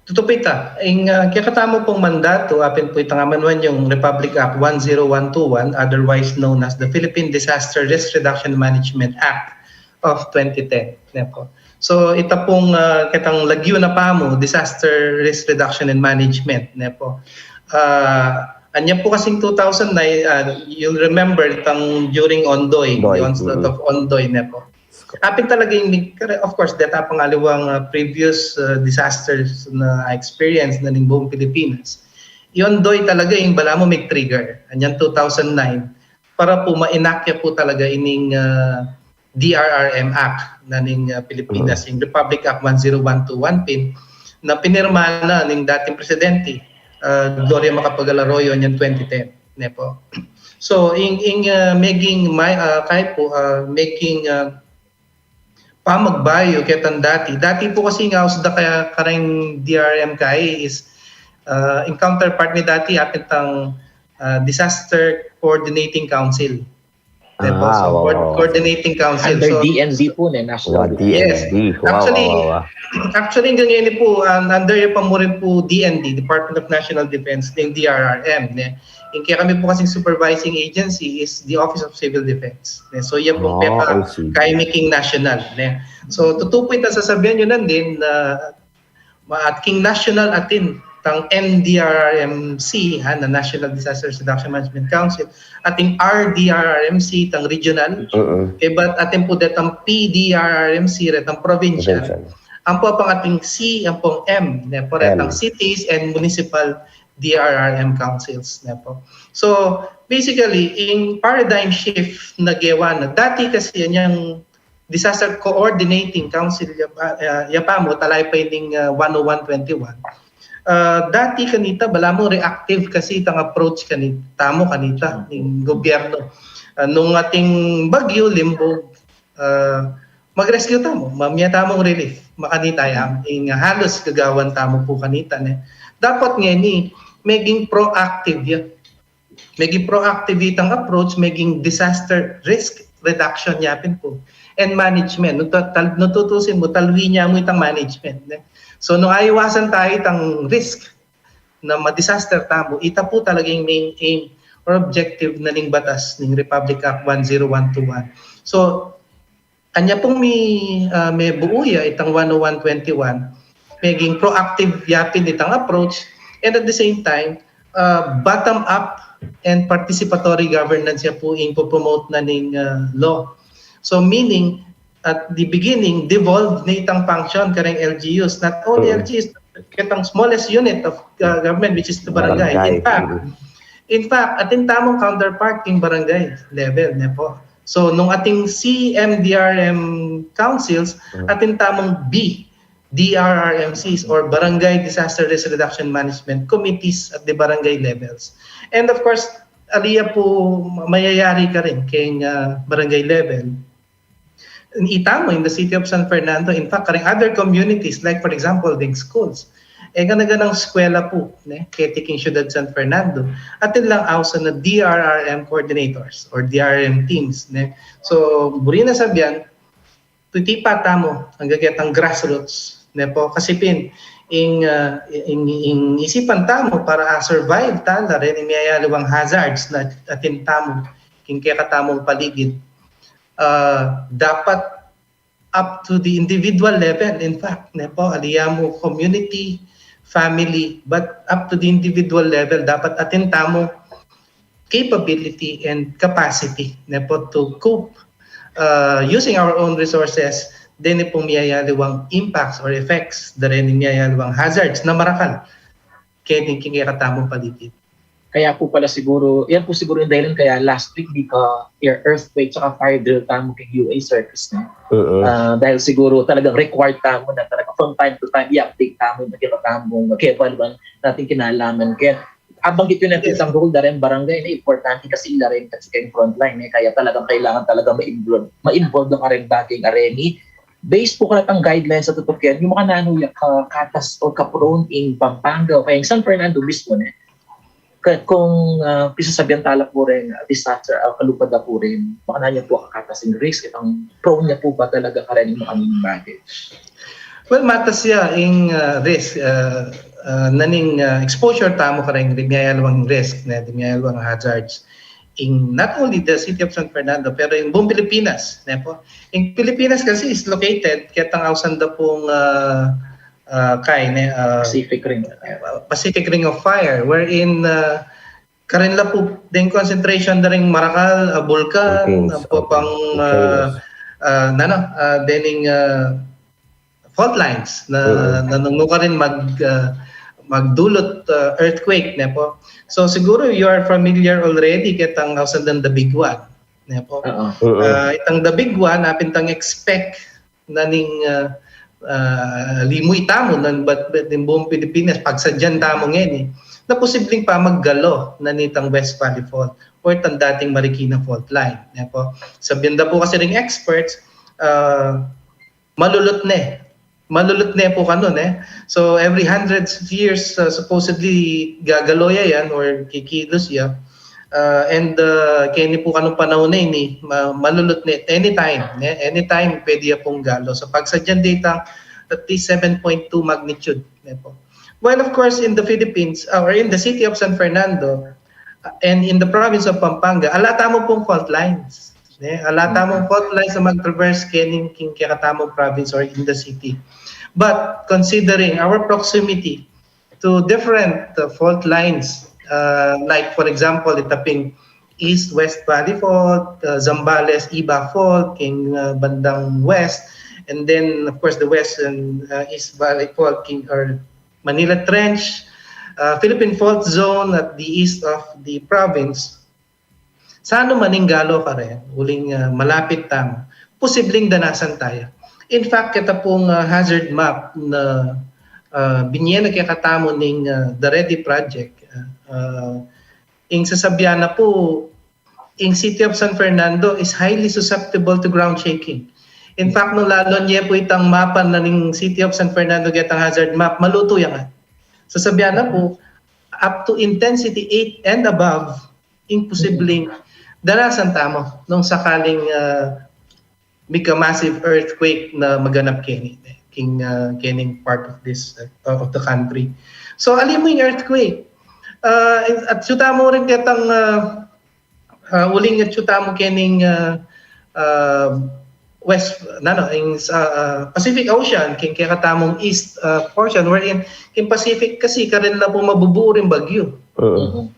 Tutu pita, ing uh, kekatamu pong mandato, apin po itang amanuan yung Republic Act one zero one two one, otherwise known as the Philippine Disaster Risk Reduction Management Act of twenty ten. Ne po. So, ita pong uh, ketang lagyu na pamu, Disaster Risk Reduction and Management. Ne po. Uh, anya po kasing two thousand nine, uh, you'll remember itang during Ondoy, Ondoy, the onslaught mm-hmm. of Ondoy. Ne po. Apin talaga yung, of course, deta pang aliwang uh, previous uh, disasters na experience na ning buong Pilipinas. Yung Ondoy talaga yung bala mo may trigger. Anyan two thousand nine, para po ma-enact ya po talaga ining uh, D R R M Act na ning uh, Pilipinas, yung Republic Act one zero one two one pin, na pinirma na ning dating presidente, uh, Gloria Macapagal Arroyo, anyan twenty ten. Ne po. So, ing, ing uh, making my, uh, kay po, uh, making uh, pamagbayu ketang dati. Dati po kasi nga, usda kaya kareng D R M kay is, uh, ing counterpart mi dati, apin tang uh, Disaster Coordinating Council. Ne po? Ah, so, wow, coordinating council. Under so, D N D po, ne? National wow, D N D. Yes. Wow, actually, wow, wow. Actually, hanggang ngayon po, um, under ya pa mu rin po D N D, Department of National Defense, yung D R R M. Ne? Yung kaya kami po kasing supervising agency is the Office of Civil Defense. Ne? So, yan po oh, peka kay making national. Ne? So, tutu po itang sasabihan nyo nandin na at king national atin tang N D R R M C, ha, na National Disaster Reduction Management Council, ating R D R R M C, tang regional, uh-uh. Kaya ba't atin po detang P D R R M C, retang provincial. Provincial. Ang po pang ating C, ang pong M, ne po, retang M. Cities and municipal D R R M councils, ne po. So, basically, in paradigm shift na gewa na, dati kasi yan yung Disaster Coordinating Council, ya, uh, ya pa mu, talay pa ining uh, one oh one twenty-one. Uh, dati kanita, bala mo reactive kasi itang approach kanita, tamu kanita, ning gobyerno. Uh, nung ating bagyo, limbog, uh, mag-rescue tamu, mamya tamung relief, makanita yan, ing uh, halos gagawan tamu po kanita. Ne? Dapat nga ni, maging proactive yan. Maging proactive itang approach, maging disaster risk reduction yapin po. And management. Nung tutusin mo, talwi niya mo itang management. Ne? So, nung aiwasan tamu itang risk na ma-disaster tamu, ita pu talaga ing main aim or objective na ning batas, ning Republic Act one zero one two one. So, anya pung mi, ah, mebuu ya itang one oh one twenty-one, meging proactive ya pin itang approach, and at the same time, ah, bottom up and participatory governance ya pu ing promote na ning, ah, law. So, meaning, at the beginning, devolve na itang function kareng L G Us. Not only Mm. L G Us, ketang smallest unit of, uh, government, which is the barangay. Barangay. In fact, Mm. in fact, atin tamung counterpart king barangay level, ne po. So, nung ating C M D R M councils, Mm. atin tamung B, D R R M Cs or Barangay Disaster Risk Reduction Management Committees at the barangay levels. And of course, ali ya pu mayayari karin keng, ah, barangay level. Ita mu, in the city of San Fernando, in fact, kareng other communities, like for example, ding schools, e gana-ganang eskwela pu, ne, keti king siyudad San Fernando, atin lang ausan na D R R M coordinators or D R R M teams, ne. So, buri na sabian, tutipa tamu angga ketang grassroots, ne po, kasi pin, ing, ah, ing, ing isipan tamu para, ah, survive tala reng miyayaliwang hazards na atin tamu king kekatamung paligid. Ah, dapat up to the individual level. In fact, ne po, ali ya mu community, family, but up to the individual level, dapat atin tamu capability and capacity, ne po, to cope, uh, using our own resources, deni pung miyayaliwang impacts or effects, da reni miyayaliwang hazards na marakal keni king kekatamung paligid. Kaya po pala siguro, yan po siguro yung dahilan kaya last week di ka air earthquake tsaka fire drill tamu kay U A Circus, no? Mm-mm. Ah, dahil siguro talagang required tamu na talaga from time to time i-update tamu, magkita tamu, magkita natin kinalaman. Kaya abanggit yun natin Yes. Tanggol, da rin barangay, na importante kasi ila rin kasi kayong frontline, eh. Kaya talagang kailangan talaga ma-involve, ma-involve ang areng bagay, areni. Based po karetang guidelines sa tutukian, yung mga nanu ya ka, katas o ka-prone in Pampanga o kaya yung San Fernando mismo, ne? Ka-, kung, ah, pisasabian tala po rin, ah, disaster, ah, kalupad na po rin, makananu ya po kakatas in risk, itang prone ya po ba talaga kareni mga bagay? Well, matas ya ing, uh, risk, uh, uh, na ning, uh, exposure tamu kareng dimyayalwang risk, ne, dimyayalwang hazards. In not only the city of San Fernando, pero ing buong Pilipinas, ne po. Ing Pilipinas kasi is located ketang ausan da pung, uh, uh, kay, ne, uh, Pacific Rim. uh, Pacific Ring of Fire, wherein, uh, karin la pu deng concentration da ring marakal, uh, bulkan, Volcanoes, uh, pang, okay. Uh, uh, nanu, uh, dening, uh, fault lines na, Mm. na nung, nung karin mag, uh, magdulot, uh, earthquake, ne po. So siguro you are familiar already ketang ausan dang The Big One, ne po. Oo. Mm-mm. Uh, itang The Big One, apin tang expect na ning, uh, uh, limuy tamu, nan, but, but ning buong Pilipinas, pagsadyan tamu ngeni, na posibleng pamaggalo na nitang West Valley Fault or itang dating Marikina Fault Line, ne po. Sabian da po kasi ring experts, uh, malulut ne. Malulut ne po kanu, ne. So, every hundreds of years, uh, supposedly gagalo ya yan or kikilos ya. Uh, and, uh, keni po kanung panahun na ini, ma-, malulut ne, anytime, ne? Anytime pwede ya pung galo. So, pagsadyan dita, at least seven point two magnitude, ne po. Well, of course, in the Philippines, uh, or in the city of San Fernando, uh, and in the province of Pampanga, ala tamu pung fault lines. Ne? Ala tamung fault lines na mag-traverse kening king kekatamung province or in the city. But considering our proximity to different, uh, fault lines, uh, like for example, ita ping East West Valley Fault, uh, Zambales Ibaj Fault, king, uh, bandang west, and then of course the West and, uh, East Valley Fault, king, or Manila Trench, uh, Philippine Fault Zone at the east of the province. Sa anuman ing galo karen, uling, ah, malapit tamu, posibleng danasan taya. In fact, keta pung, ah, hazard map na, ah, binye na kekatamu ning, ah, The Ready Project, ah, ah, ing sasabian na pu, ing City of San Fernando is highly susceptible to ground shaking. In fact, nung lalon ye pu itang mapa na ning City of San Fernando ketang hazard map, malutu ya nga. Sasabian na pu, up to intensity eight and above, imposibleng danasan tamu nung sakaling, ah, mika massive earthquake na maganap keni. king, ah, kening part of this, ah, of the country. So, ali mu ing earthquake. Ah, at atyu tamu rin ketang, ah, ah, uling atyu tamu kening, ah, ah, West, nanu, ing, ah, ah, Pacific Ocean, king kekatamung east, ah, portion, wherein king Pacific kasi karin la pu mabubu ring bagyu.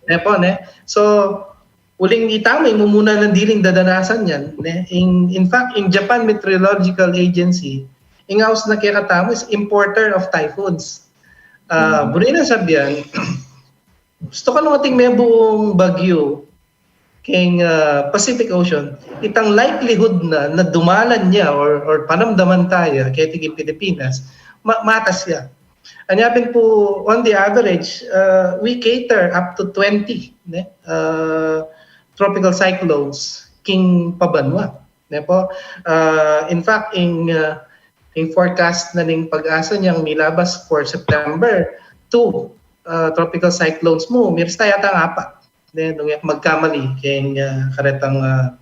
Ne po, ne? So, uling itamu, ing mumuna nang diling dadanasan yan, ne? In, in fact, in Japan Meteorological Agency, ing aus na kekatamu is importer of typhoons. Ah, buri nang sabian, gusto ka nung ating mebung bagyu king, ah, Pacific Ocean, itang likelihood na, na dumalan ya or, or panamdaman taya keti king Pilipinas, ma-, matas ya. Anya pin pu, on the average, ah, we cater up to twenty, ne? Ah, tropical cyclones king pabanwa, ne po? Ah, in fact, ing, ah, ing forecast na ning PAGASA niyang milabas for September, two, ah, tropical cyclones mu, mirista yata ing apat. Ne, nung e ku magkamali, keng, ah, karetang, ah,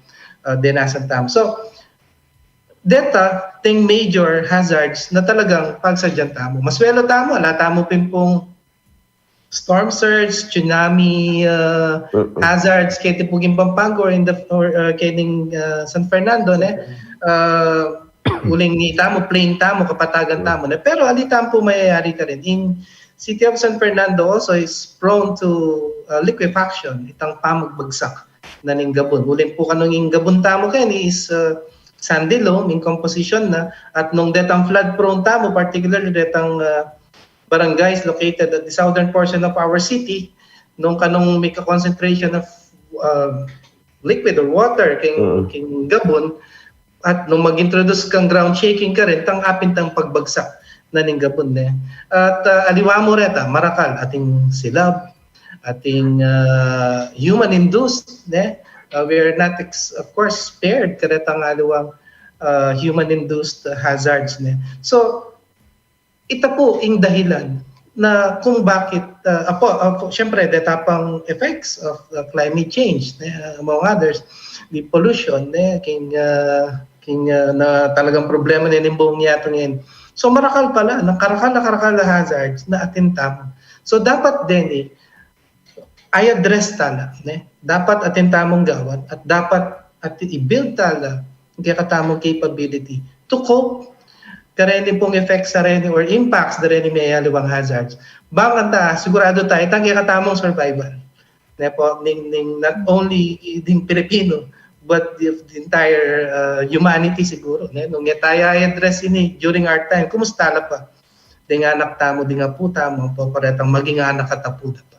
ah, denasan tamu. So, deta, ding major hazards na talagang pagsadyan tamu. Maswela tamu, ala tamu pin pung storm surge, tsunami, ah, hazards, keti pu king Pampanga or in the, or, ah, kening, ah, San Fernando, ne? Ah, uling itamu, plain tamu, kapatagan tamu, ne? Pero ali tamu pu mayayari karin. In city of San Fernando also is prone to, ah, liquefaction, itang pamagbagsak na ning gabun. Uling pu kanung ing gabun tamu keni is, ah, sandy loam ing composition na, at nung detang flood prone tamu, particularly detang, ah, barangays located at the southern portion of our city, nung kanung mika-concentration of, ah, liquid or water king, king gabun, at nung mag-introduce kang ground shaking karin, tang apin tang pagbagsak na ning gabun, ne? At, ah, aliwa mu reta, marakal, ating silab, ating, ah, human-induced, ne? Ah, we are not, ex-, of course, spared karetang aliwang, ah, human-induced hazards, ne? So, ita pu ing dahilan na kung bakit, ah, apo, apo, siyempre, deta pang effects of, ah, climate change, ne, ah, among others, the pollution, ne, king, ah, king, ah, na talagang problema na ning buung yatu ngeni. So, marakal pala, na karakal na karakal a hazards na atin tamu. So, dapat deni, i-address tala, ne? Dapat atin tamung gawan at dapat atin i-build tala ing kekatamung capability to cope kareni pung effects da reni or impacts da reni miyayaliwang hazards. Bang kanta, sigurado ta, itang kekatamung survival, ne po, ning, ning not only ding Pilipino, but the, the entire, uh, humanity siguro, ne? Nung e taya i-address ini during our time, kumusta la pa ding anak tamu, ding apu tamu, paparetang maging anak at apu da pa?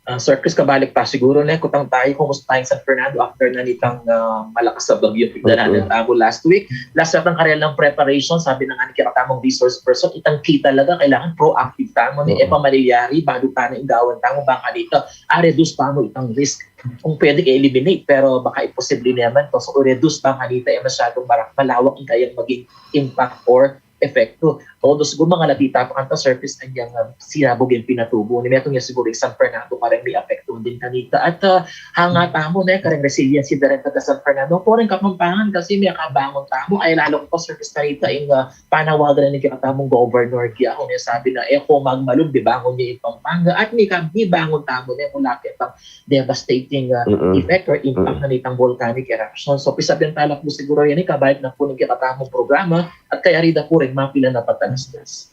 Ah, Sir Chris, kabalik ta siguro, ne, kutang tayu kung kumusta ing San Fernando after na nitang, ah, malakas a bagyu ing dananan tamu last week. Last week, ang karelang preparation, sabi na ngeni ning kekatamung resource person, itang kita talaga, kailangan proactive tamu, ne, e pa malilyari, balu ta na ing gawan tamu, bang kanita, ah, reduce tamu itang risk. Kung pwede, eliminate, pero baka imposible naman to. So, reduce bang kanita, e masyadung mara-, malawak ing kayang maging impact or epekto. Although siguro mangalati ta pa kanita, Sir Chris, anyang, ah, sinabug ing pinatubu na, metung ya siguro ing San Fernando kareng miapektuhan din kanita. At, ah, hanga tamu, ne, kareng resiliency da ring taga San Fernando, pati ring Kapampangan, kasi miyakabangun tamu, ay lalo ku pa, Sir Chris, kanita ing, ah, panawagan na ning kekatamung governor, kaya ku ne sabi na, e ku magmalum, bibangun ne ing Pampanga, at mika-, mibangun tamu ne mula ketang devastating, ah, effect or impact na nitang volcanic eruption. So, pisabian ta la pu siguro yan, kabalik na pu ning kekatamung programa, at kayari da pu ring mapilan a patalastas.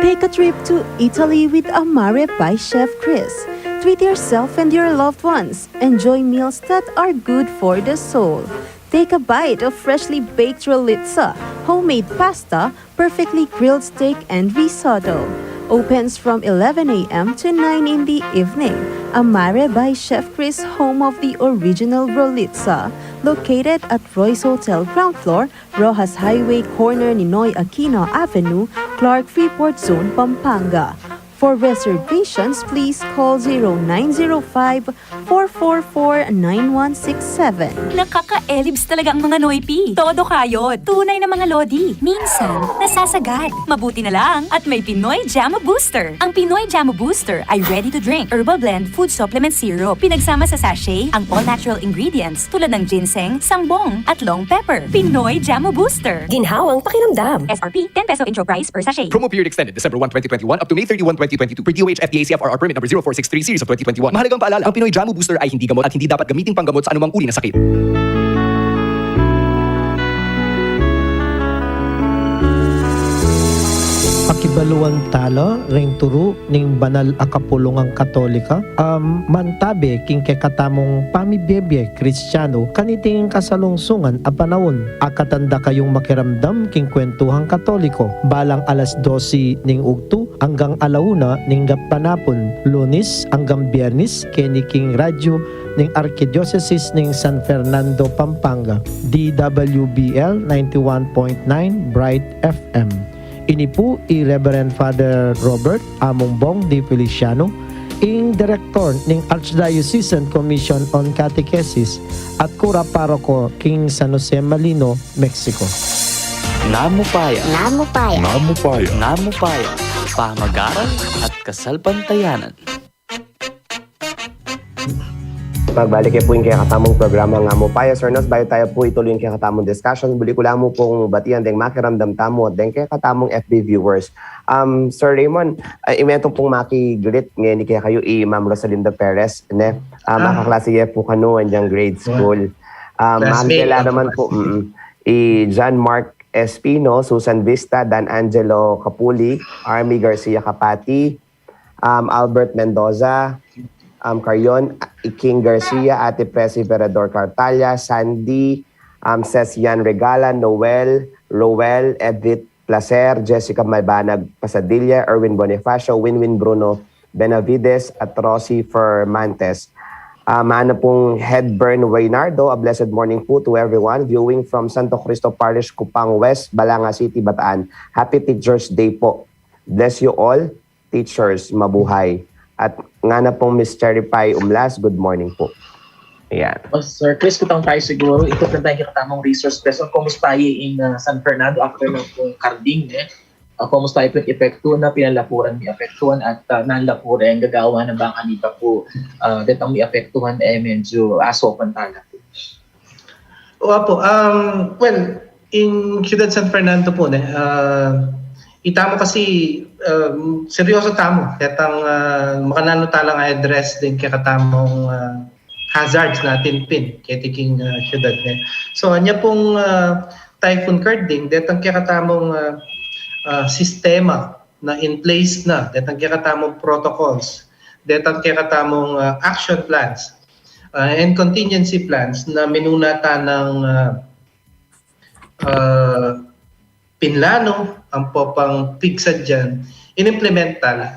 Take a trip to Italy with Amare by Chef Chris. Treat yourself and your loved ones. Enjoy meals that are good for the soul. Take a bite of freshly baked rolitza, homemade pasta, perfectly grilled steak, and risotto. Opens from eleven a m to nine in the evening. Amare by Chef Chris, home of the original rolitza. Located at Royce Hotel ground floor, Roxas Highway, corner Ninoy Aquino Avenue, Clark Freeport Zone, Pampanga. For reservations, please call zero nine zero five, four four four, nine one six seven. Nakakaelibs talaga ang mga Noypi. Todo kayod. Tunay na mga lodi. Minsan, nasasagad. Mabuti na lang at may Pinoy Jamu Booster. Ang Pinoy Jamu Booster ay ready to drink herbal blend food supplement syrup. Pinagsama sa sachet ang all-natural ingredients tulad ng ginseng, sangbong, at long pepper. Pinoy Jamu Booster. Ginhawang pakiramdam. S R P, ten peso intro price per sachet. Promo period extended December one, twenty twenty-one up to May thirty-one, twenty twenty-two, per D O H F D A C F R R permit number zero four six three series of twenty twenty-one. Mahalagang paalala, ang Pinoy Jamu Booster ay hindi gamot at hindi dapat gamiting panggamot sa anumang uri ng sakit. Pakibaluan tala ring turu ning banal a kapulungan Katolika, a mantabe king kekatamung pamibie-bie Kristiano kaniting kasalungsungan a panaun. Akatanda kayung makiramdam king kwentuhang Katoliko, balang alas dose ning ugtu anggang ala una ning gapanapun, Lunes anggang Biernes, keni king radyo ning Arkidiosesis ning San Fernando, Pampanga, D W B L ninety-one point nine Bright F M. Ini pu i Reverend Father Robert Among Bong de Feliciano, ing direktor ning Archdiocesan Commission on Catechesis at kura paroko king San Jose Malino, Mexico. Ngamupaya. Ngamupaya. Ngamupaya. Ngamupaya. Pamagaral at kasalpantayanan. Magbalik ya pu ing kekatamung programa Ngamupaya, Sir Nos. Bayu taya pu ituloy ing kekatamung discussion, buli ku la mu pung batian deng makiramdam tamu at deng kekatamung F B viewers. Um, Sir Raymond, ah, imetung pung maki-greet ngeni kekayu i Ma'am Rosalinda Perez, ne? Ah, ah, makaklase ya pu kanu anyang grade school. Um, Ma'am, classmate, kela naman pu, mm, i John Mark Espino, Susan Vista, Dan Angelo Capuli, Army Garcia Capati, um, Albert Mendoza, um, Carion, King Garcia, Ate Presi, Verador Cartalla, Sandy, um, Cesian Regala, Noel, Roel, Edith Placer, Jessica Malbanag Pasadilla, Erwin Bonifacio, Winwin Bruno Benavides, at Rosie Fermantes. Um, ana pung Headburn Reynardo, a blessed morning po to everyone viewing from Santo Cristo Parish, Cupang West, Balanga City, Bataan. Happy Teachers Day po. Bless you all. Teachers, mabuhay. At ngana pung Miss Cherry Pie Umlas, good morning po. Ayan. O, Sir Chris, kutang tayo siguro, ikot lang tayo kekatamung resource person. Kumusta ing, ah, San Fernando after nang pung karding, e? Ah, kumusta ing epektu na, pilan la pu ring mi apektuhan at, ah, nanu la pu ring gagawan na bang kanita pu, ah, detang mi apektuhan, e, medyo asopan tala pu. Opo, um, well, ing Ciudad San Fernando pu, ne, ah, itamu kasi, um, seryoso tamu, detang, ah, makananu talang i-address deng kekatamung, ah, hazards na atin pin keti king, ah, syudad, ne. So, anya pung, ah, Typhoon Karding, detang kekatamung, ah, ah, sistema na in place na, detang kekatamung protocols, detang kekatamung, ah, action plans, ah, and contingency plans na minuna ta nang, ah, ah, pinlano, ampo pang pigsadyan, inimplementa la.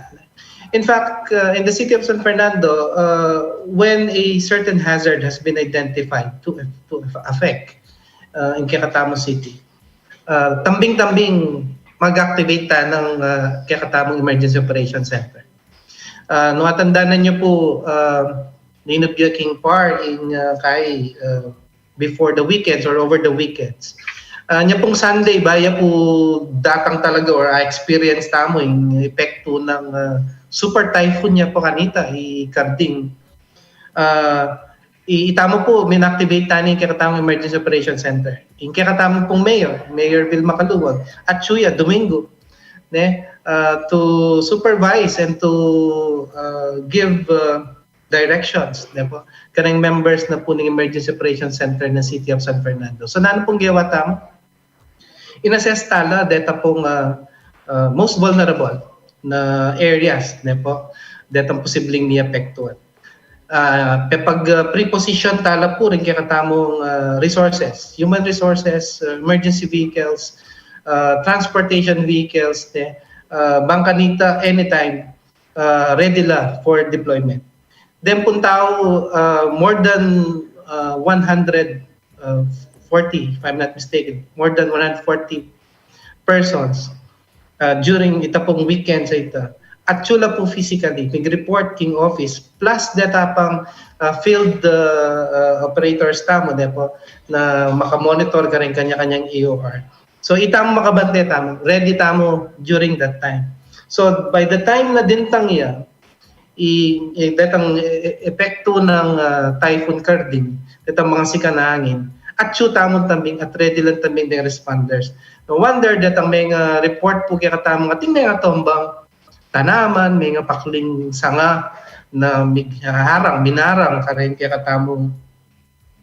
In fact, uh, in the city of San Fernando, uh, when a certain hazard has been identified to, to affect, uh, in kekatamung city, uh, tambing-tambing mag-activate ta nang, uh, kekatamung Emergency Operation Center. Uh, no, atandanan yu pu, uh, ninubya king par in, uh, kay, uh, before the weekends or over the weekends. Ah, nya pung Sunday, baya pu datang talaga or, ah, experience tamu ing epektu nang, ah, super typhoon nya pu kanita, i Karding. Ah, i, itamu pu, min-activate ta ne ing kekatamung Emergency Operation Center. Ing kekatamu pung mayor, Mayor Vilma Caluag, at Chuya, Domingo, ne, ah, to supervise and to, ah, give, ah, directions, ne pu, kareng members na pu ning Emergency Operations Center na City of San Fernando. So, nanu pung gewa tamu? In-assess tala deta pung, ah, ah, most vulnerable na areas, ne pu, detang posibleng miapektuhan. Ah, pepag, ah, preposition tala pu ring kekatamung, ah, resources, human resources, ah, emergency vehicles, ah, transportation vehicles, ne, ah, bang kanita anytime, ah, ready la for deployment. Den pung tau, uh, more than, uh, one hundred forty, if I'm not mistaken, more than one hundred forty persons, uh, during ita pung weekend sa ita, atyu la pu physically, mig-report king office, plus deta pang, ah, field, ah, ah, operators tamu, ne pu, na makamonitor karing kanya-kanyang E O R. So, itamu makabante tamu, ready tamu during that time. So, by the time na dintang ya, i, i, detang, e-, e-, epektu nang, ah, Typhoon Karding, detang mangasikan a angin, atyu tamu tambing at ready lang tambing deng responders. No wonder, detang menga report pu kekatamu, atin menga tumbang tanaman, menga pakling sanga na mig-, harang, minarang karing kekatamung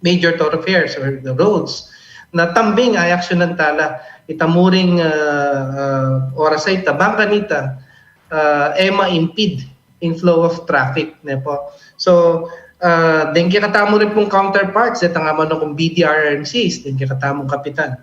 major thoroughfares or the roads, na tambing a-actionan ta la. Ita mu ring, ah, ah, oras a ita, bang kanita, ah, e ma-impede ing flow of traffic, ne pu. So, ah, deng kekatamu rin pung counterparts, detang amanu kung B D R R M Cs, deng kekatamung kapitan,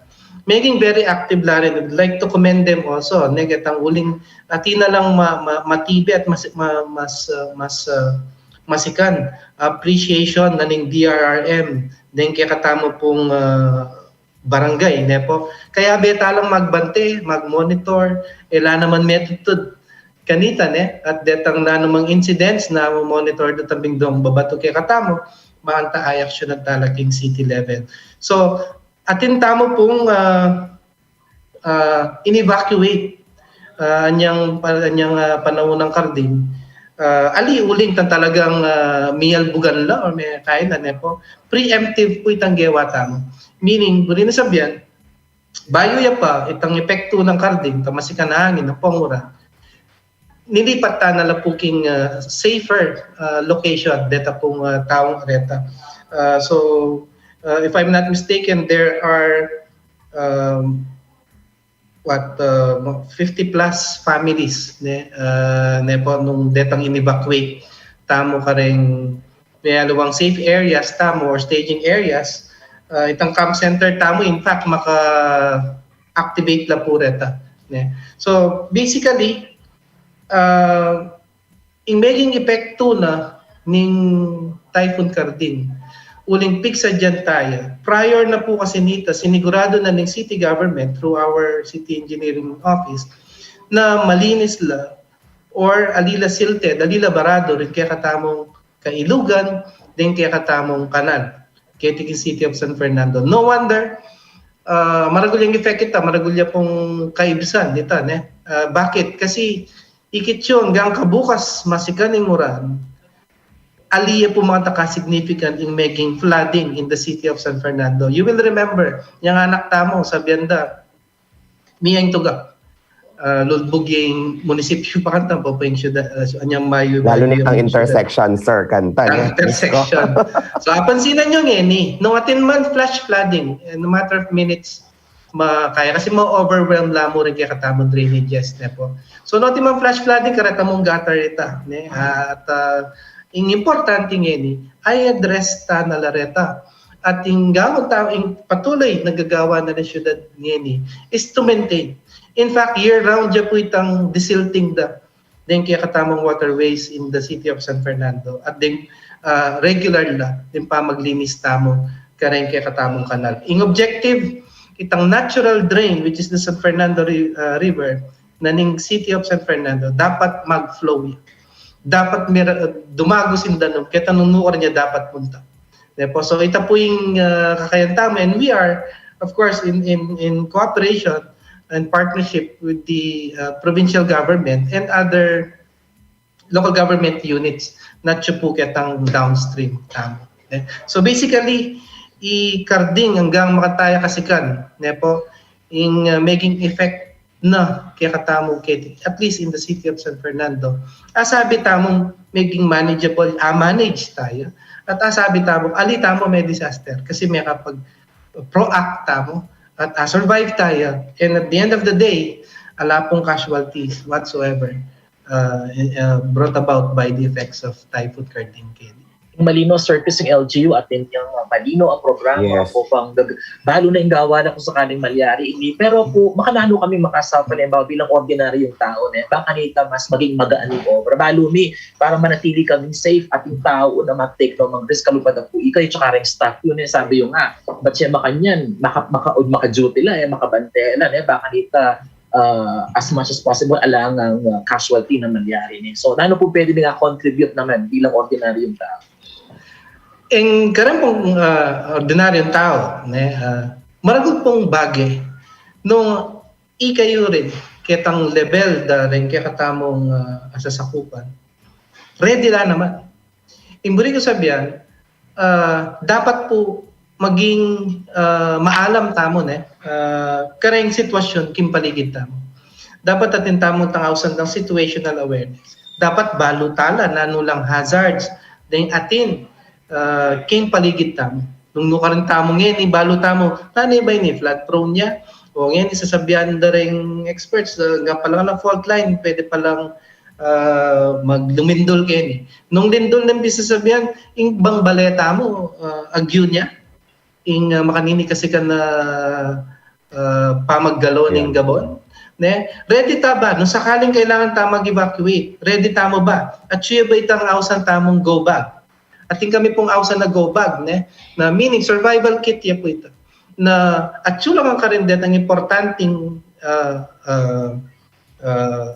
meging very active la rin. I'd like to commend them also, ne, ketang uling atin na lang ma-, ma-, matibe at mas, ma-, mas, ah, mas, ah, masikan appreciation na ning D R R M deng kekatamu pung, ah, barangay, ne pu. Kayabe ta lang magbante, mag-monitor, e la naman metutud kanita, ne, at detang nanumang incidents na monitor da tambing dong babatu kekatamu, maanta a-actionan ta la king city level. So, atin tamu pung, ah, ah, in-evacuate, ah, anyang, anyang, ah, panaun nang Karding, ah, ali uling itang talagang, ah, miyalbugan la o mekain la, ne pu. Preemptive pu itang gewa tamu. Meaning, buri nang sabian, bayu ya pa itang epektu nang Karding, itang masikan a angin, itang panguran, nilipat ta na la pu king, ah, safer, ah, location, deta pung, ah, taung reta. Ah, so, ah, if I'm not mistaken, there are, um, what, ah, fifty plus families, ne, ah, ne pu, nung detang in-evacuate tamu karing may aliwang safe areas tamu or staging areas, ah, itang camp center tamu, in fact, maka-activate la pu reta, ne. So, basically, ah, ing meging epektu na ning Typhoon Karding, uling pigsadyan ta ya. Prior na pu kasi nita, siniguradu na ning city government through our city engineering office na malinis la or ali la silted, ali la baradu ring kekatamung kailugan, deng kekatamung kanal keti king City of San Fernando. No wonder, ah, maragul yang effect ita, maragul ya pung kaibsan dita, ne? Ah, bakit? Kasi ikit yu, anggang kabukas masikan ing uran, ali ya pu makanta ka-significant ing meging flooding in the City of San Fernando. You will remember, yang anak tamu, sabian da, miyeng tugak, ah, lulbug ya ing munisipyu, pakanta pa pu ing syudad, ah, anyang mayu, lalu na itang intersection, sir, kanita, ang intersection. So, apansinan yu ngeni, nung atin man flash flooding, in a matter of minutes, makaya kasi ma-overwhelm la mu ring kekatamung drainages, ne pu. So, nung atin man flash flooding, kareta mung gutter ita, ne? At, ah, ing importante ngeni, i-address ta na la reta. At ing gawan ta, ing patuloy na gagawa na ning syudad ngeni is to maintain. In fact, year-round ya pu itang desilting da deng kekatamung waterways in the City of San Fernando. At deng, ah, regular la deng pamaglinis tamu kareng kekatamung kanal. Ing objective, itang natural drain, which is the San Fernando Ri-, ah, River, na ning City of San Fernando, dapat mag-flow ya. Dapat mira-, dumagus ing danum, keta nung nuan ya dapat munta. Diba? So, ita pu ing, ah, kakayan tamu, and we are, of course, in, in, in cooperation and partnership with the, ah, provincial government and other local government units, na atyu pu ketang downstream tamu. Ne? So, basically, i Karding anggang makanta ya kasikan, ne pu, ing, ah, meging effect na kekatamu keti, at least in the city of San Fernando. Asabi tamung meging manageable, a-manage ta ya. At asabi tamung ali tamu me disaster kasi mekapag-proact tamu at a-survive ta ya. And at the end of the day, ala pung casualties whatsoever, ah, ah, brought about by the effects of Typhoon Karding keti. Malino, sir, kasi ing L G U atin yang, ah, malino a programa, yes, upang gag-, balu na ing gawa na kung sakaling malyari ini. Pero pu, makananu kami makasuffer, halimbawa, bilang ordinaryong tau, ne? Bang kanita mas maging magaan ing obra. Balu mi, para manatili kaming safe at ing tau na mag-take no mang risk, kalupad na pu ikayu, tsaka ring staff yu, ne? Sabi yu nga, ba't siya makanyan? Maka-, maka-, maka-duty la, e, makabante la, ne? Bang kanita, uh, as much as possible, alang ang uh, casualty na mangyari. Ne? So, nanu pu pwede mi contribute naman bilang ordinaryong tao? Ing kareng pung uh, ordinaryong tao, ne, uh, maragul pung bage nung ikayu rin ketang level da rin kekatamung uh, asasakupan. Ready la naman. Ing buri ku sabian, ah, dapat pu maging, ah, maalam tamu, ne, ah, kareng sitwasyun king paligid tamu. Dapat atin tamu tang ausan dang situational awareness. Dapat balu tala nanu lang hazards deng atin, ah, king paligid tamu. Nung nukarin tamu ngeni, balu tamu, nanu ba ini, flood prone ya? O ngeni, sasabian da ring experts, ah, nga pala la fault line, pwede palang ah, maglumindul keni. Nung lindul nang bisa sabian, ing bang bale tamu, ah, agyu ne, ing ah, makanini kasi kan ah, ah, pamaggalo ning Gabon. Ne? Ready ta ba? Nung sakaling kailangan ta mag-evacuate, ready tamu ba? At siya ba itang ausan tamung go bag? Atin kami pung ausan na go bag, ne? Na meaning survival kit ya pu ita. Na at siya lang ang karindet ang importanteng ah, ah, ah,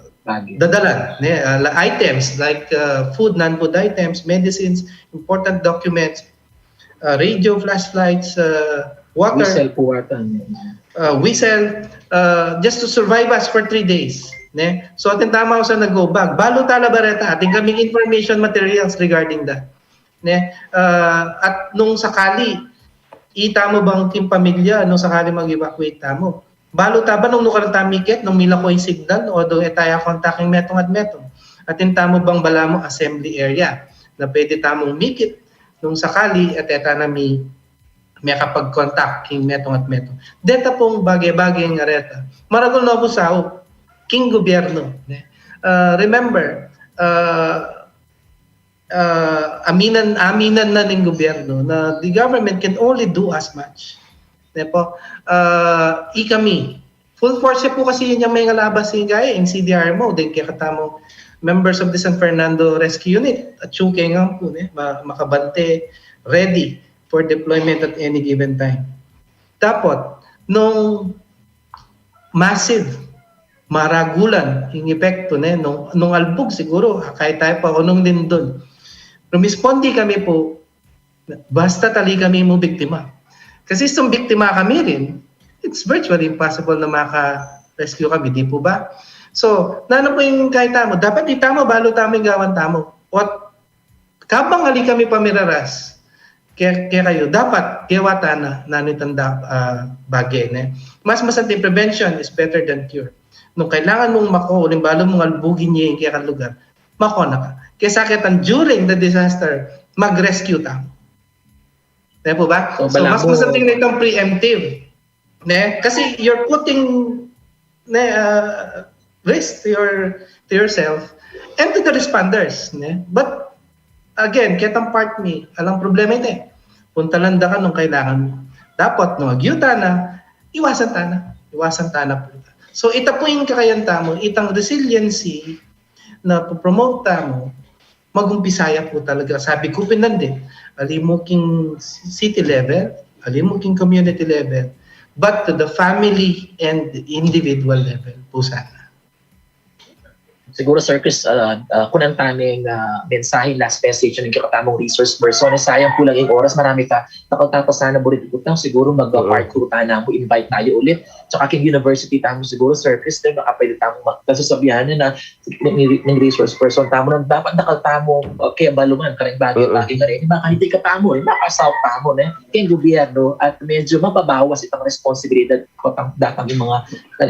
dadalan, ne? Ah, la- items like ah, food, non-food items, medicines, important documents, ah, radio, flashlights, ah, water, Whistle pu ata. Ne? Ah, whistle, ah, just to survive us for three days. Ne? So, atin tamu sa nag-go bag. Balu tala ba reta, atin kaming information materials regarding that. Ne? Ah, at nung sakali, ita mu bang king pamilya, nung sakali mag-evacuate tamu, balu ta ba nung nukarin ta mikit, nung mila ku ing signal, o do e ta ya contact ing metung at metung? Atin tamu bang balamu assembly area na pwede tamung mikit nung sakali at e ta na mi mekapag-contact king metung at metung? Deta pung bage-bage ing areta. Maragul no pu saup king gubyernu, ne? Ah, remember, ah, ah, aminan, aminan na ning gubyernu na the government can only do as much. Ne pu? Ah, ikami, full force ya pu kasi inyang mengalabas ing gaya, ing C D R M O, deng kekatamung members of the San Fernando Rescue Unit, at siyu keng ampu, ne, ma- makabante, ready for deployment at any given time. Dapot, nung massive, maragulan ing epektu, ne, nung, nung albug siguru, akay tayu pa, o nung lindun. Rumispondi kami pu, basta ali kami mu biktima. Kasi nung biktima kami rin, it's virtually impossible na maka-rescue kami, di pu ba? So, nanu pu ing kaya tamu? Dapat ita mu, balu tamu ing gawan tamu. At kabang ali kami pamiraras ke, kekayu, dapat gewa ta na nanu itang da- ah, bage, ne? Mas masanting, prevention is better than cure. Nung kailangan mung mako, uling balu mung albugin ye ing kekang lugar, mako na ka. Kesa ketang during the disaster, mag-rescue tamu. Di pu ba? So, so mas masanting na itang preemptive. Ne? Kasi you're putting, ne, uh, risk to your, to yourself and to the responders, ne? But again, ketang part mi, alang problema ita e. Puntalan da ka nung kailangan mu. Dapot nung agyu ta na, iwasan ta na. Iwasan ta na pu. So, ita pu ing kakayan tamu, itang resiliency na promote tamu, mag-umpisa ya pu talaga. Sabi ku pin nandin, ali mu king city level, ali mu king community level, but to the family and individual level pu sana. Siguru, Sir Chris, ah, ah, kunan ta ning ah, mensahe, last message ning kekatamung resource person. Sayang pu lang ing oras, marami ta. Takal ta pa sana buri ing putang, siguru mag-part two ta na mu, invite tayu ulit. Tsaka king university tamu siguru, Sir Chris, ne, baka pwede tamu mag-, kasasabihan na ning, ning resource person tamu na dapat dakal tamu, okay, balu man, kareng bage-bage na rin, baka hindi ka tamu, eh, baka south tamu, ne, king gubyernu, at medyo mababawas itang responsibilidad ko datang ing mga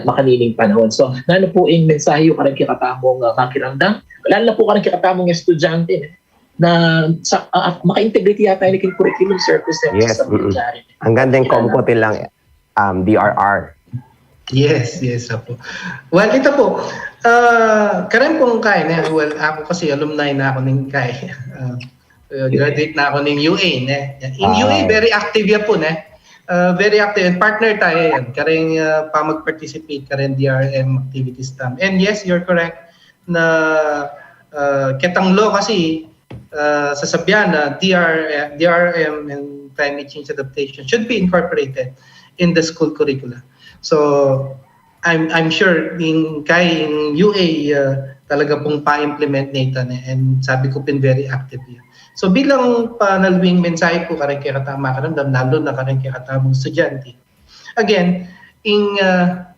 makanining panahon. So, nanu pu ing mensahe yu kareng kekatamung ah, makiramdam, lalo na pu kareng kekatamung estudyante, ne, na sa, ah, maka-integrate yata ini king curriculum, Sir Chris, ne, sa pangyayari. Ang gandang komkotin lang, um, D R R. Yes, yes, apu. Well, ita pu, ah, kareng pung kay, ne, well, aku kasi alumni na aku ning kay, ah, ah, graduate na aku ning U A, ne. Ing U A, very active ya pu, ne. Ah, very active, and partner tamu yan. Kareng ah, pamag-participate kareng D R M activities tamu. And yes, you're correct na ah, ketang law kasi ah, sasabian na D R M, D R M and climate change adaptation should be incorporated in the school curricula. So, I'm, I'm sure ing kaya ing U A, uh, talaga pung pa-implement na ita, ne? And sabi ku pin, very active ya. So bilang panalwing mensahe ku kareng kekatamu, kareng, lalu na kareng kekatamung estudyante. Again, ing, uh,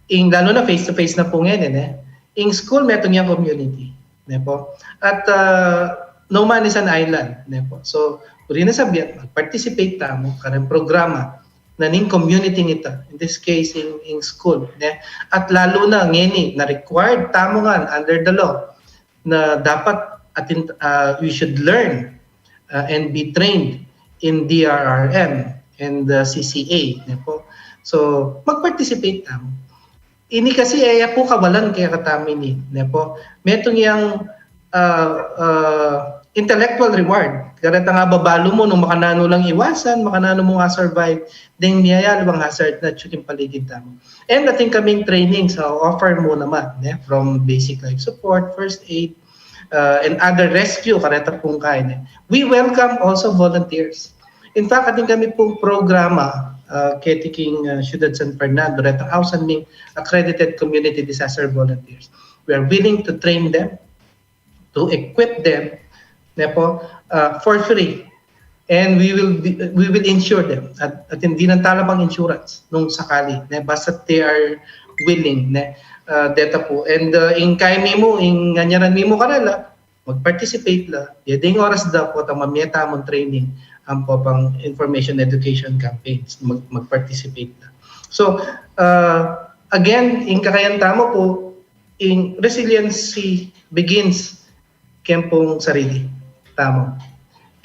ing lalu na face-to-face na pu ngeni, ne? Ing school metung yang community, ne po? At, uh, no man is an island, ne po? So buri na sabian, mag-participate tamu kareng programa na ning community ita, in this case, ing, ing school, ne? At lalu na ngeni na required tamu ngan under the law na dapat atin, uh, we should learn, uh, and be trained in D R R M and the C C A, ne po? So mag-participate tamu. Ini kasi e ya pu kawalan kekatamu ini, ne po? Metung yang, uh, uh, intellectual reward. Karetang ababalu mu nung makananu lang iwasan, makananu mung a-survive deng miyayaliwang hazard na atyu king paligid tamu. And atin kaming training sa offer mu naman, ne? From basic life support, first aid, uh, and other rescue, kareta pung kain, ne? We welcome also volunteers. In fact, atin kami pung programa, uh, keti king, uh, Ciudad San Fernando, retang ausan ming accredited community disaster volunteers. We are willing to train them, to equip them, ne po, uh, for free. And we will be, we will insure them. At, at hindi lang tala pang insurance nung sakali, ne? Basta they are willing, ne? Uh, deta pu. And, uh, ing kaya mi mu, ing anyaran mi mu karela, mag-participate la. Ya ding oras da potang mamie tamung training, ampo pang information education campaigns, mag-, mag-participate la. So, uh, again, ing kakayan tamu pu, ing resiliency begins keng pung sarili tamu,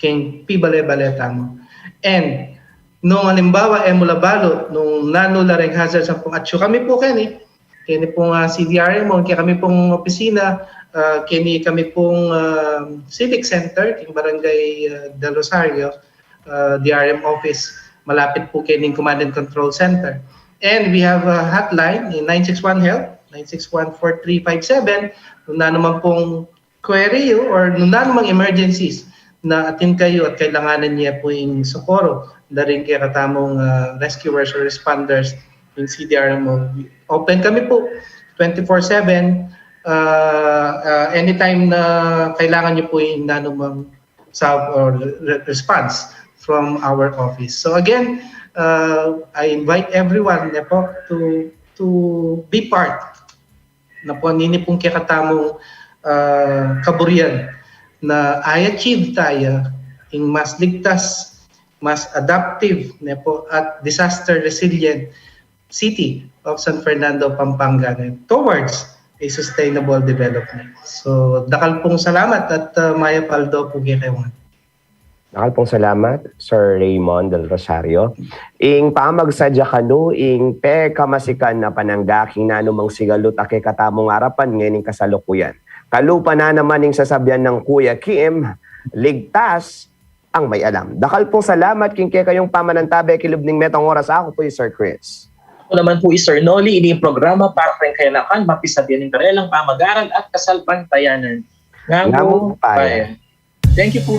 keng pibale-bale tamu. And nung alimbawa, e mu la balu nung nanu la reng hazard ampong atyu kami pu keni, keni pung, ah, C D R M O, keni kami pung opisina, ah, keni kami pung, ah, Civic Center, keng Barangay, ah, Del Rosario, ah, D R M office, malapit pu keni ing Command and Control Center. And we have a hotline, in nine six one help, nine six one four three five seven. Nung nanu man pung query yu or nung nanu mang emergencies na atin kayu at kailanganan ye pu ing socorro da ring kekatamung, ah, rescuers or responders, ing C D R M O, open kami pu twenty-four seven, ah, ah, anytime na kailangan yu pu ing nanu mang sa-, or re-, response from our office. So again, uh, I invite everyone, ne po, to, to be part, ne po, nini pung kekatamung, uh, kaburian na i-achieve taya ing mas ligtas, mas adaptive, ne po, at disaster resilient city of San Fernando, Pampanga, ne, towards a sustainable development. So, dakal pung salamat at, uh, mayap a aldo pu kekayu ngan. Dakal pung salamat, Sir Raymond Del Rosario. Ing pamagsadya kanu, ing pekamasikan a panangga king nanu mang sigalut a kekatamung arapan ngening kasalukuyan. Kalupa na naman ing sasabian nang Kuya Kim, ligtas ang may alam. Dakal pung salamat king kekayung pamanantabe king lub ning metang oras. Aku pu i Sir Chris. Aku naman pu i Sir Noli, ini ing programa para king kayanakan, mapisabian ing karelang pamagaran at kasalpantayanan. Ngamu, ngamu paya. Paya. Thank you pu.